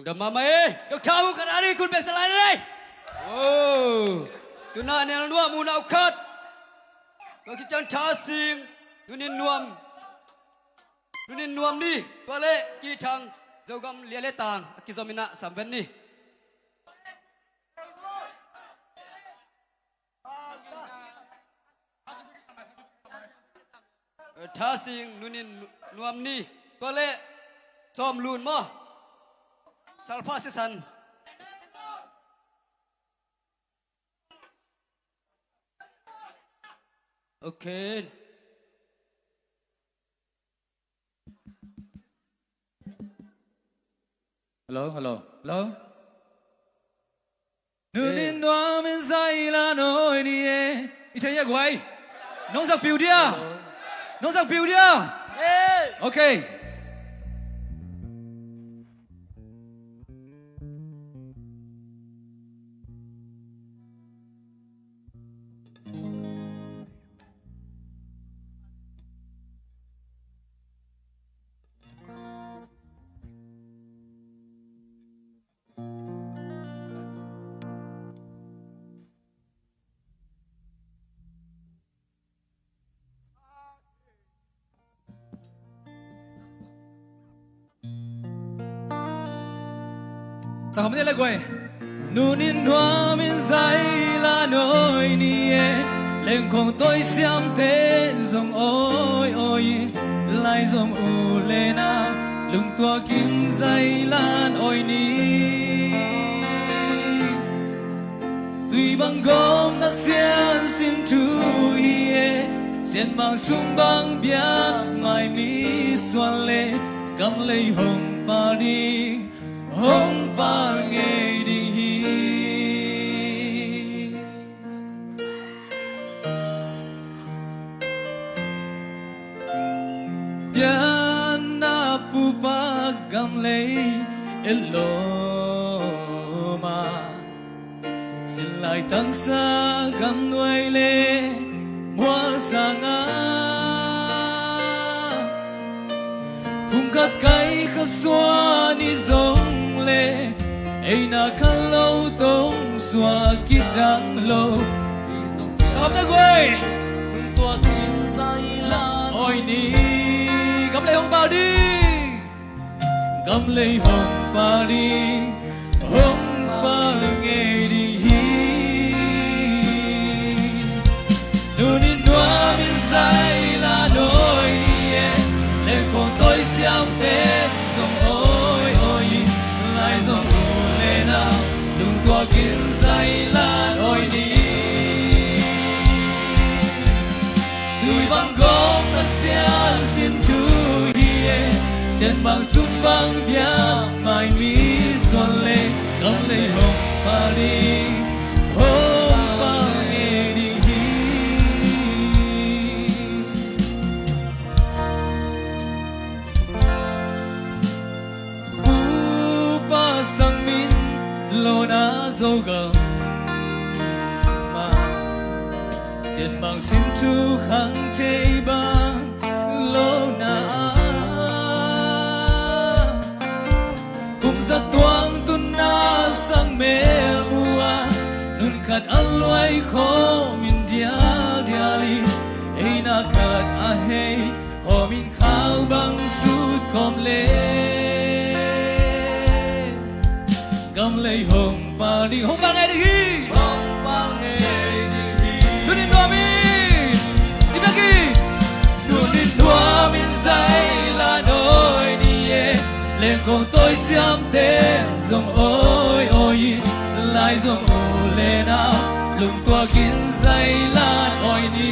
Lungdam mahmah e. Dr. Abu Khatari, kun bek sa lai ni. Oh. Tuna nel nuam uh na uh khat. Tua khit ciang Thasing, Nunin Nuam, Nunin Nuam ni, tua leh Kithang, Zogam Lia le Tang a kizom in ah samven ni. Thasing, Nunin Nuam ni, tua leh Sawm Lun maw, Salpha Sisan. Okay. Hello, hello, hello. Nunin nuam in zai la nawi ni e. I thei a guai. Nong zak piu dia. Nong zak piu dia. Okay. Cakap ni le guai. Nunin nuam in zai la nawi ni e, lengkhong tawi siamte zong awi awi, lai zong u le nau lungtuak in zai la nawi ni. Tui bang gawm na sian sin thu hi e, sian bang sum bang bia mai mi suan le, gam lei hong pal ding, hong pal ngei ding hi. Pianna pupa gam lei e lo ma. Sinlai tangsa gamnuai le mual sanga, phungkhat kai kha suan i zong le, eina kha lo tong suak kidang lo. Kam na guai. Oi ni, gam lei hong pal ding. Gam lei hong pal ding, hong pal ngei ding hi. Nunin nuam in zai la nawi ni e, lengkhong tawi siamte zong awi awi, lai zong u le nau lungtuak in zai la nawi ni. Tui bang gawm na sian sin thu hi e, sian bang sum bang bia mai mi suan le, gam lei hong pal ding, hong pal ngei ding hi. Pupa sang min lona Zogam ma, sian bang sin thu khang thei bang lona. Kum za tuang tun na sang mel mua, nun khat a luai khawm in dial dial i, eina khat a hei khawm in khau bang sut khawm le. Gam lei hong pal ding, hong pal ngei ding hi. Hong pal ngei ding hi. Nunin nuam in, i biak in. Nunin nuam in zai la nawi ni e, lengkhong tawi siamte zong awi awi, lai zong u le nau lungtuak in zai la nawi ni.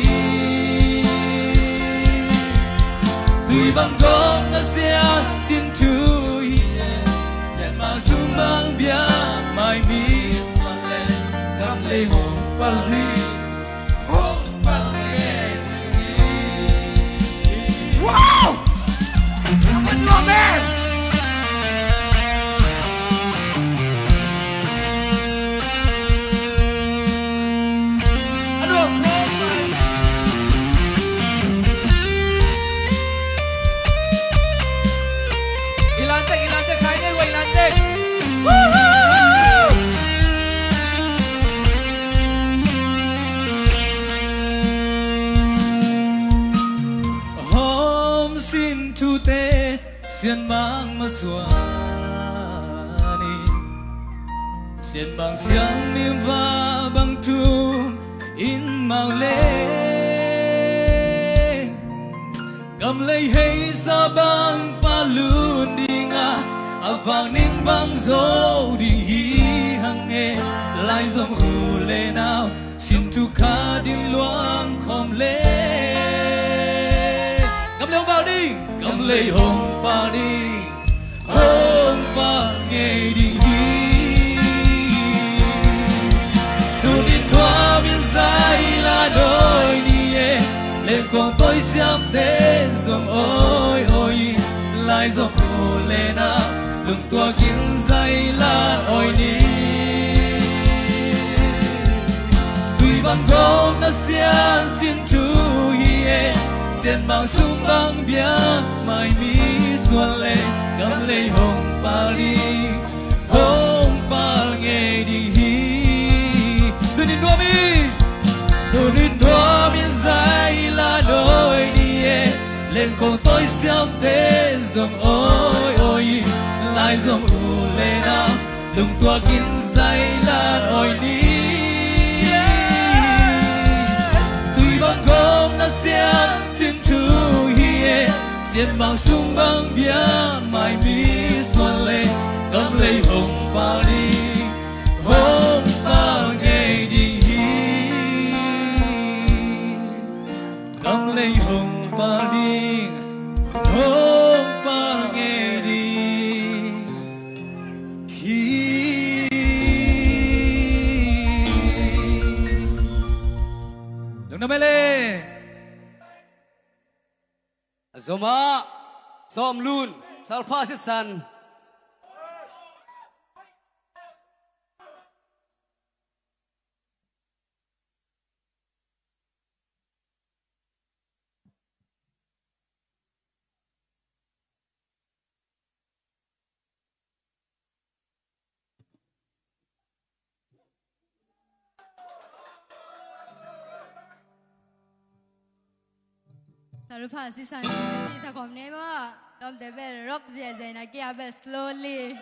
Tui bang gawm na sian sin thu hi e, sian bang sum bang bia mai mi suan le, gam lei hong pal ding, hong pal ngei ding hi. Wow! Amen. Sianmang masuan in, sianmang siangmim va bang tum in mau leng, gam lei hei sa bang palut ding a, a vang ning bang zo ding hi hang e. Lai zong u le nau sin thu khat in luang khawm le, gam lei hong pal ding, gam lei hong pal ding, hong pal ngei ding hi. Tuni nuam in zai la dawi ni e, lengkong tawi siamte zong awi awi, lai zong u le nau lungtuak in zai la awi ni. Tui bang gawm na sian sin thu hi e, sianmang sung bang biak mai mi suan le, gam lei hong pal ding, hong pal ngei ding hi. Tuni nuam in, tuni nuam in zai la dawi ni e, lengkong tawi siamte zong awi awi, lai zong u le nau lungtuak in zai la awi ni. Tui bang gawm na sian sin thu hi e, sianmang sung bang biak mai mi suan le, gam lei hong pal ding, hong pal ngei ding hi. Gam lei hong pal ding, hong pal ngei ding hi. Lungdam e le. Zomah, Sawmlun, Salpha Sisan. Salpha Sisan, ci sa khawm ne maw. Lawmte bel rock ziahziah in a kia bel slowly.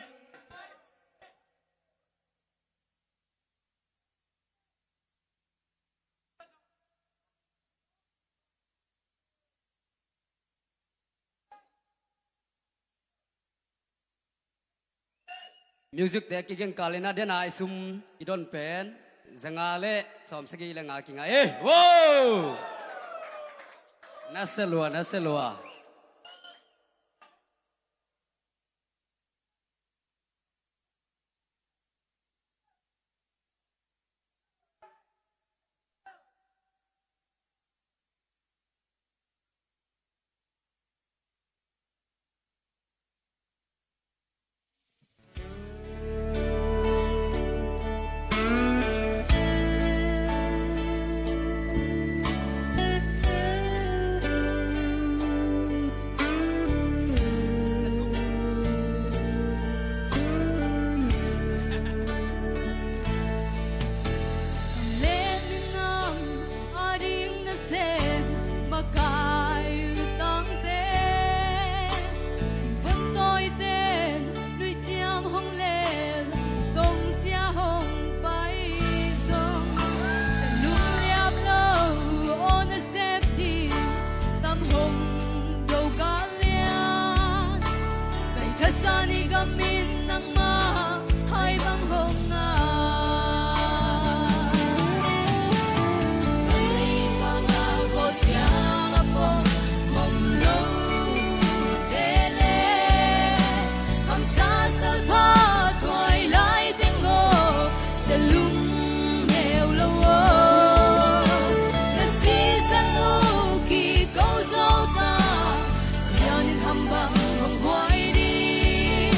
Music te kiging kal in a, den a i sum i don pen za nga le sawmsagih le nga kinga e. Wow! Na se lua, na se lua. Ading nasem makai lutangte, thingpon tawiten nuiciam hong lel, tongsia hong pai zong, lung liap lo aw nasep hi, tam hong do kal lian. Sai thasan i gam in nangmah hai bang hong ngah. Ka lei pang a kaw ciang a pom om lo te le, hamsa salpha tuai lai teng aw, sia lung neu lo aw. Na sisan uh kiko zo ta, sian in ham bang hong huai ding.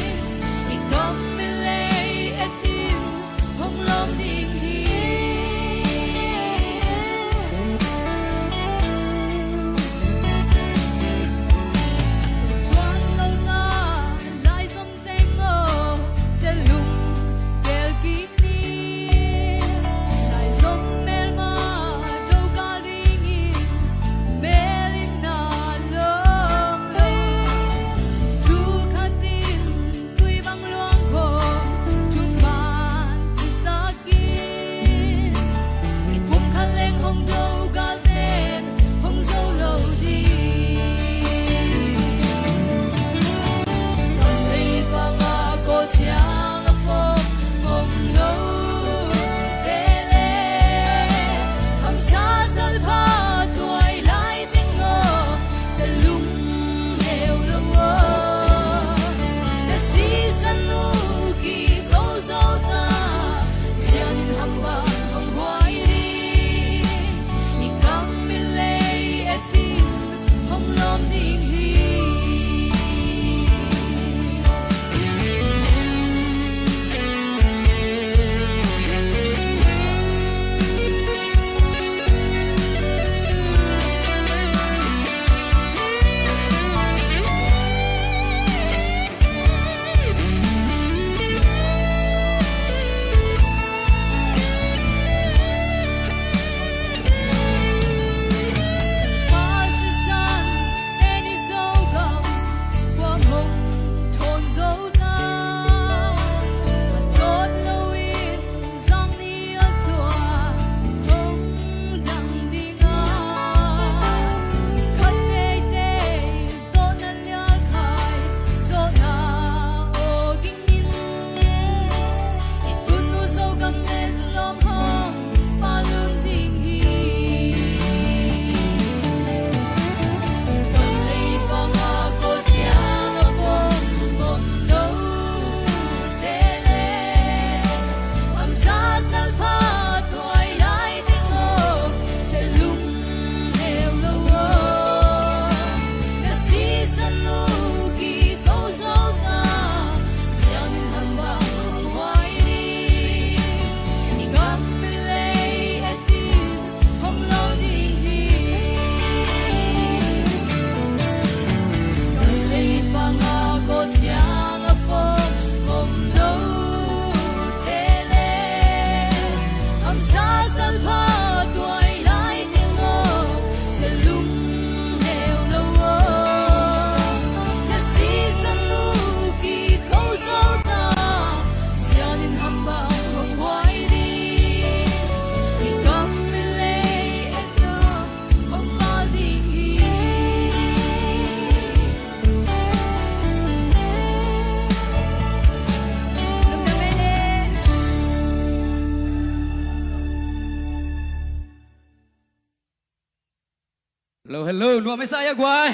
Hello, nuam i sa ia guai.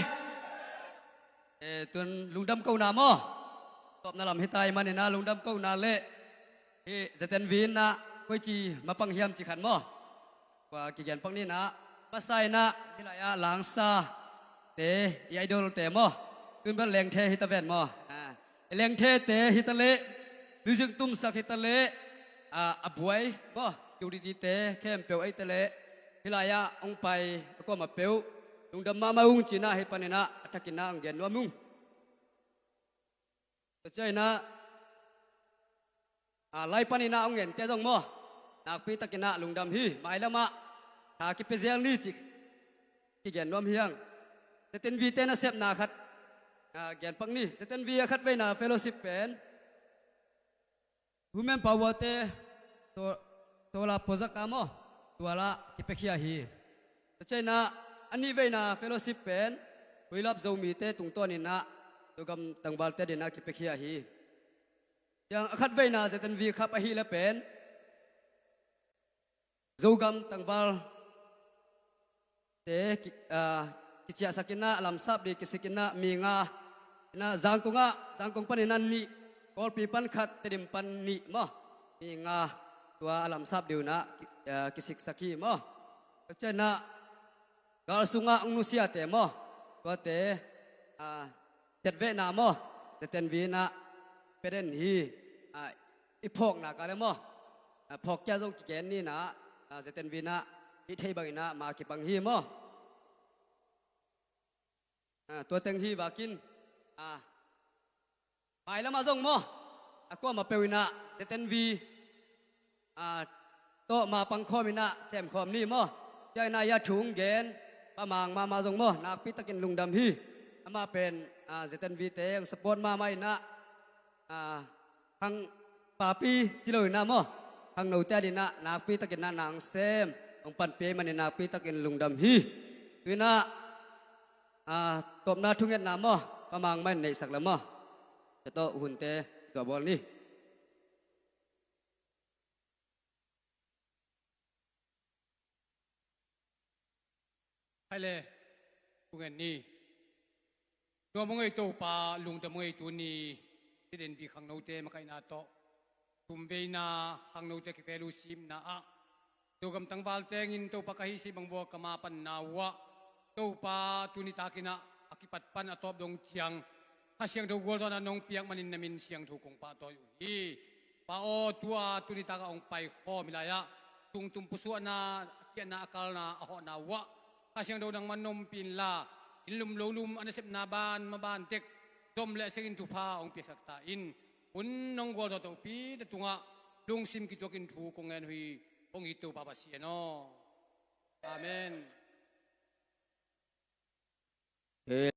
Eh, tun lungdam kohna maw? Tawpna lam hita i manin ah lungdam kohna le hih Z N V in ah koici mapang hiam ci khat maw? Kua kigen pak ni in ah, masa in ah hih lai-ah Langsa te, i idol te maw? Tun bel Lengthe hita ven maw? Ah, i Lengthe te hita leh, music tumsak hita leh, ah, a buai maw, security te khempeuh eite leh hih lai-ah hong pai a kuamah peuh lungdam mahmah ung ci in ah hih panin ah a thakin ah hong gen nuam ung. Tua ciang in ah, ah, lai panin ah hong gente zong maw, nakpi takin ah lungdam hi. Mailam ah tha kipia zel ni ci kigen nuam hi hang. Z N V te nasepna khat, ah, gen pak ni. Z N V a khat veina fellowship pen Women Power te, so-, solar project a maw, tua lah kipiakhia hi. Tua ciang in ah a nih veina fellowship pen Huilap Zomi te tungtawn in ah Zogam tangval te ading ah kipiakhia hi. Ciang a khat veina Z N V Cup ahih leh pen Zogam tangval te ki-, ah, kiciahsak in ah, lamsap ding kisik in ah, mi nga in ah, Zangkong ah, Zangkong panin ah nih, Kawlpi pan khat, Tedim pan nih maw, mi nga, tua a lamsap ding in ah ki-, ah, kisiksak hi maw. Tua ciang in ah gal sungah hong nusiate maw, tuate, ah, siatvehna maw, Z N V in ah pia den hi. Ah, i phawkna ka le maw, ah, phawk kia zong kigen ni in ah, ah, Z N V in ah hih thei bangin ah ma kipang hi maw. Ah, tua teng hi vakin, ah, mailam ah zong maw, a kuamah peuh in ah Z N V, ah, tawh ma pangkhawm in ah semkhawm ni maw. Ciang in ah hih thu hong gen Pa Mang mahmah zong maw, nakpi takin lungdam hi. Amah pen, ah, Z N V te hong support mahmah in ah, ah, khang papi ci lo in ah maw, khangnote ading ah nakpi takin ah na hong sem, hong panpih ahih manin nakpi takin lungdam hi. Tu in ah, ah, tawpna thungetna maw, Pa Mang mah in neihsak le maw. Tua tawh hunte zuah bawl ni. Hai le, kong en ni. Nuam ung ei Topa, lungdam ung ei tuni, Z N V khangnote makaihna tawh, tumveina khangnote kifellowship na ah, Zogam tangval tengin Topa ka hih sih bang vua ka ma panna uh ah, Topa tuni takin ah a kipat pan a tawp dong ciang Kha Siangtho gualzawhna nong piak manin na min siangtho kong pahtawi uh hi. Pa aw, tua tuni takah hong paikhawm hih lai-ah sungtum pusuahna, a ciahna, a kalna, a hawhna uh ah Kha Siangtho nangmah na ompih inla, inn lum lo lum, a nasepna ban maban tek zom le a siangin thupha hong piaksak ta in. Hun nong gualzawh topi na tungah lungsim kituakin thu kong ngen uh hi, hong it Topa Pasian aw. Amen.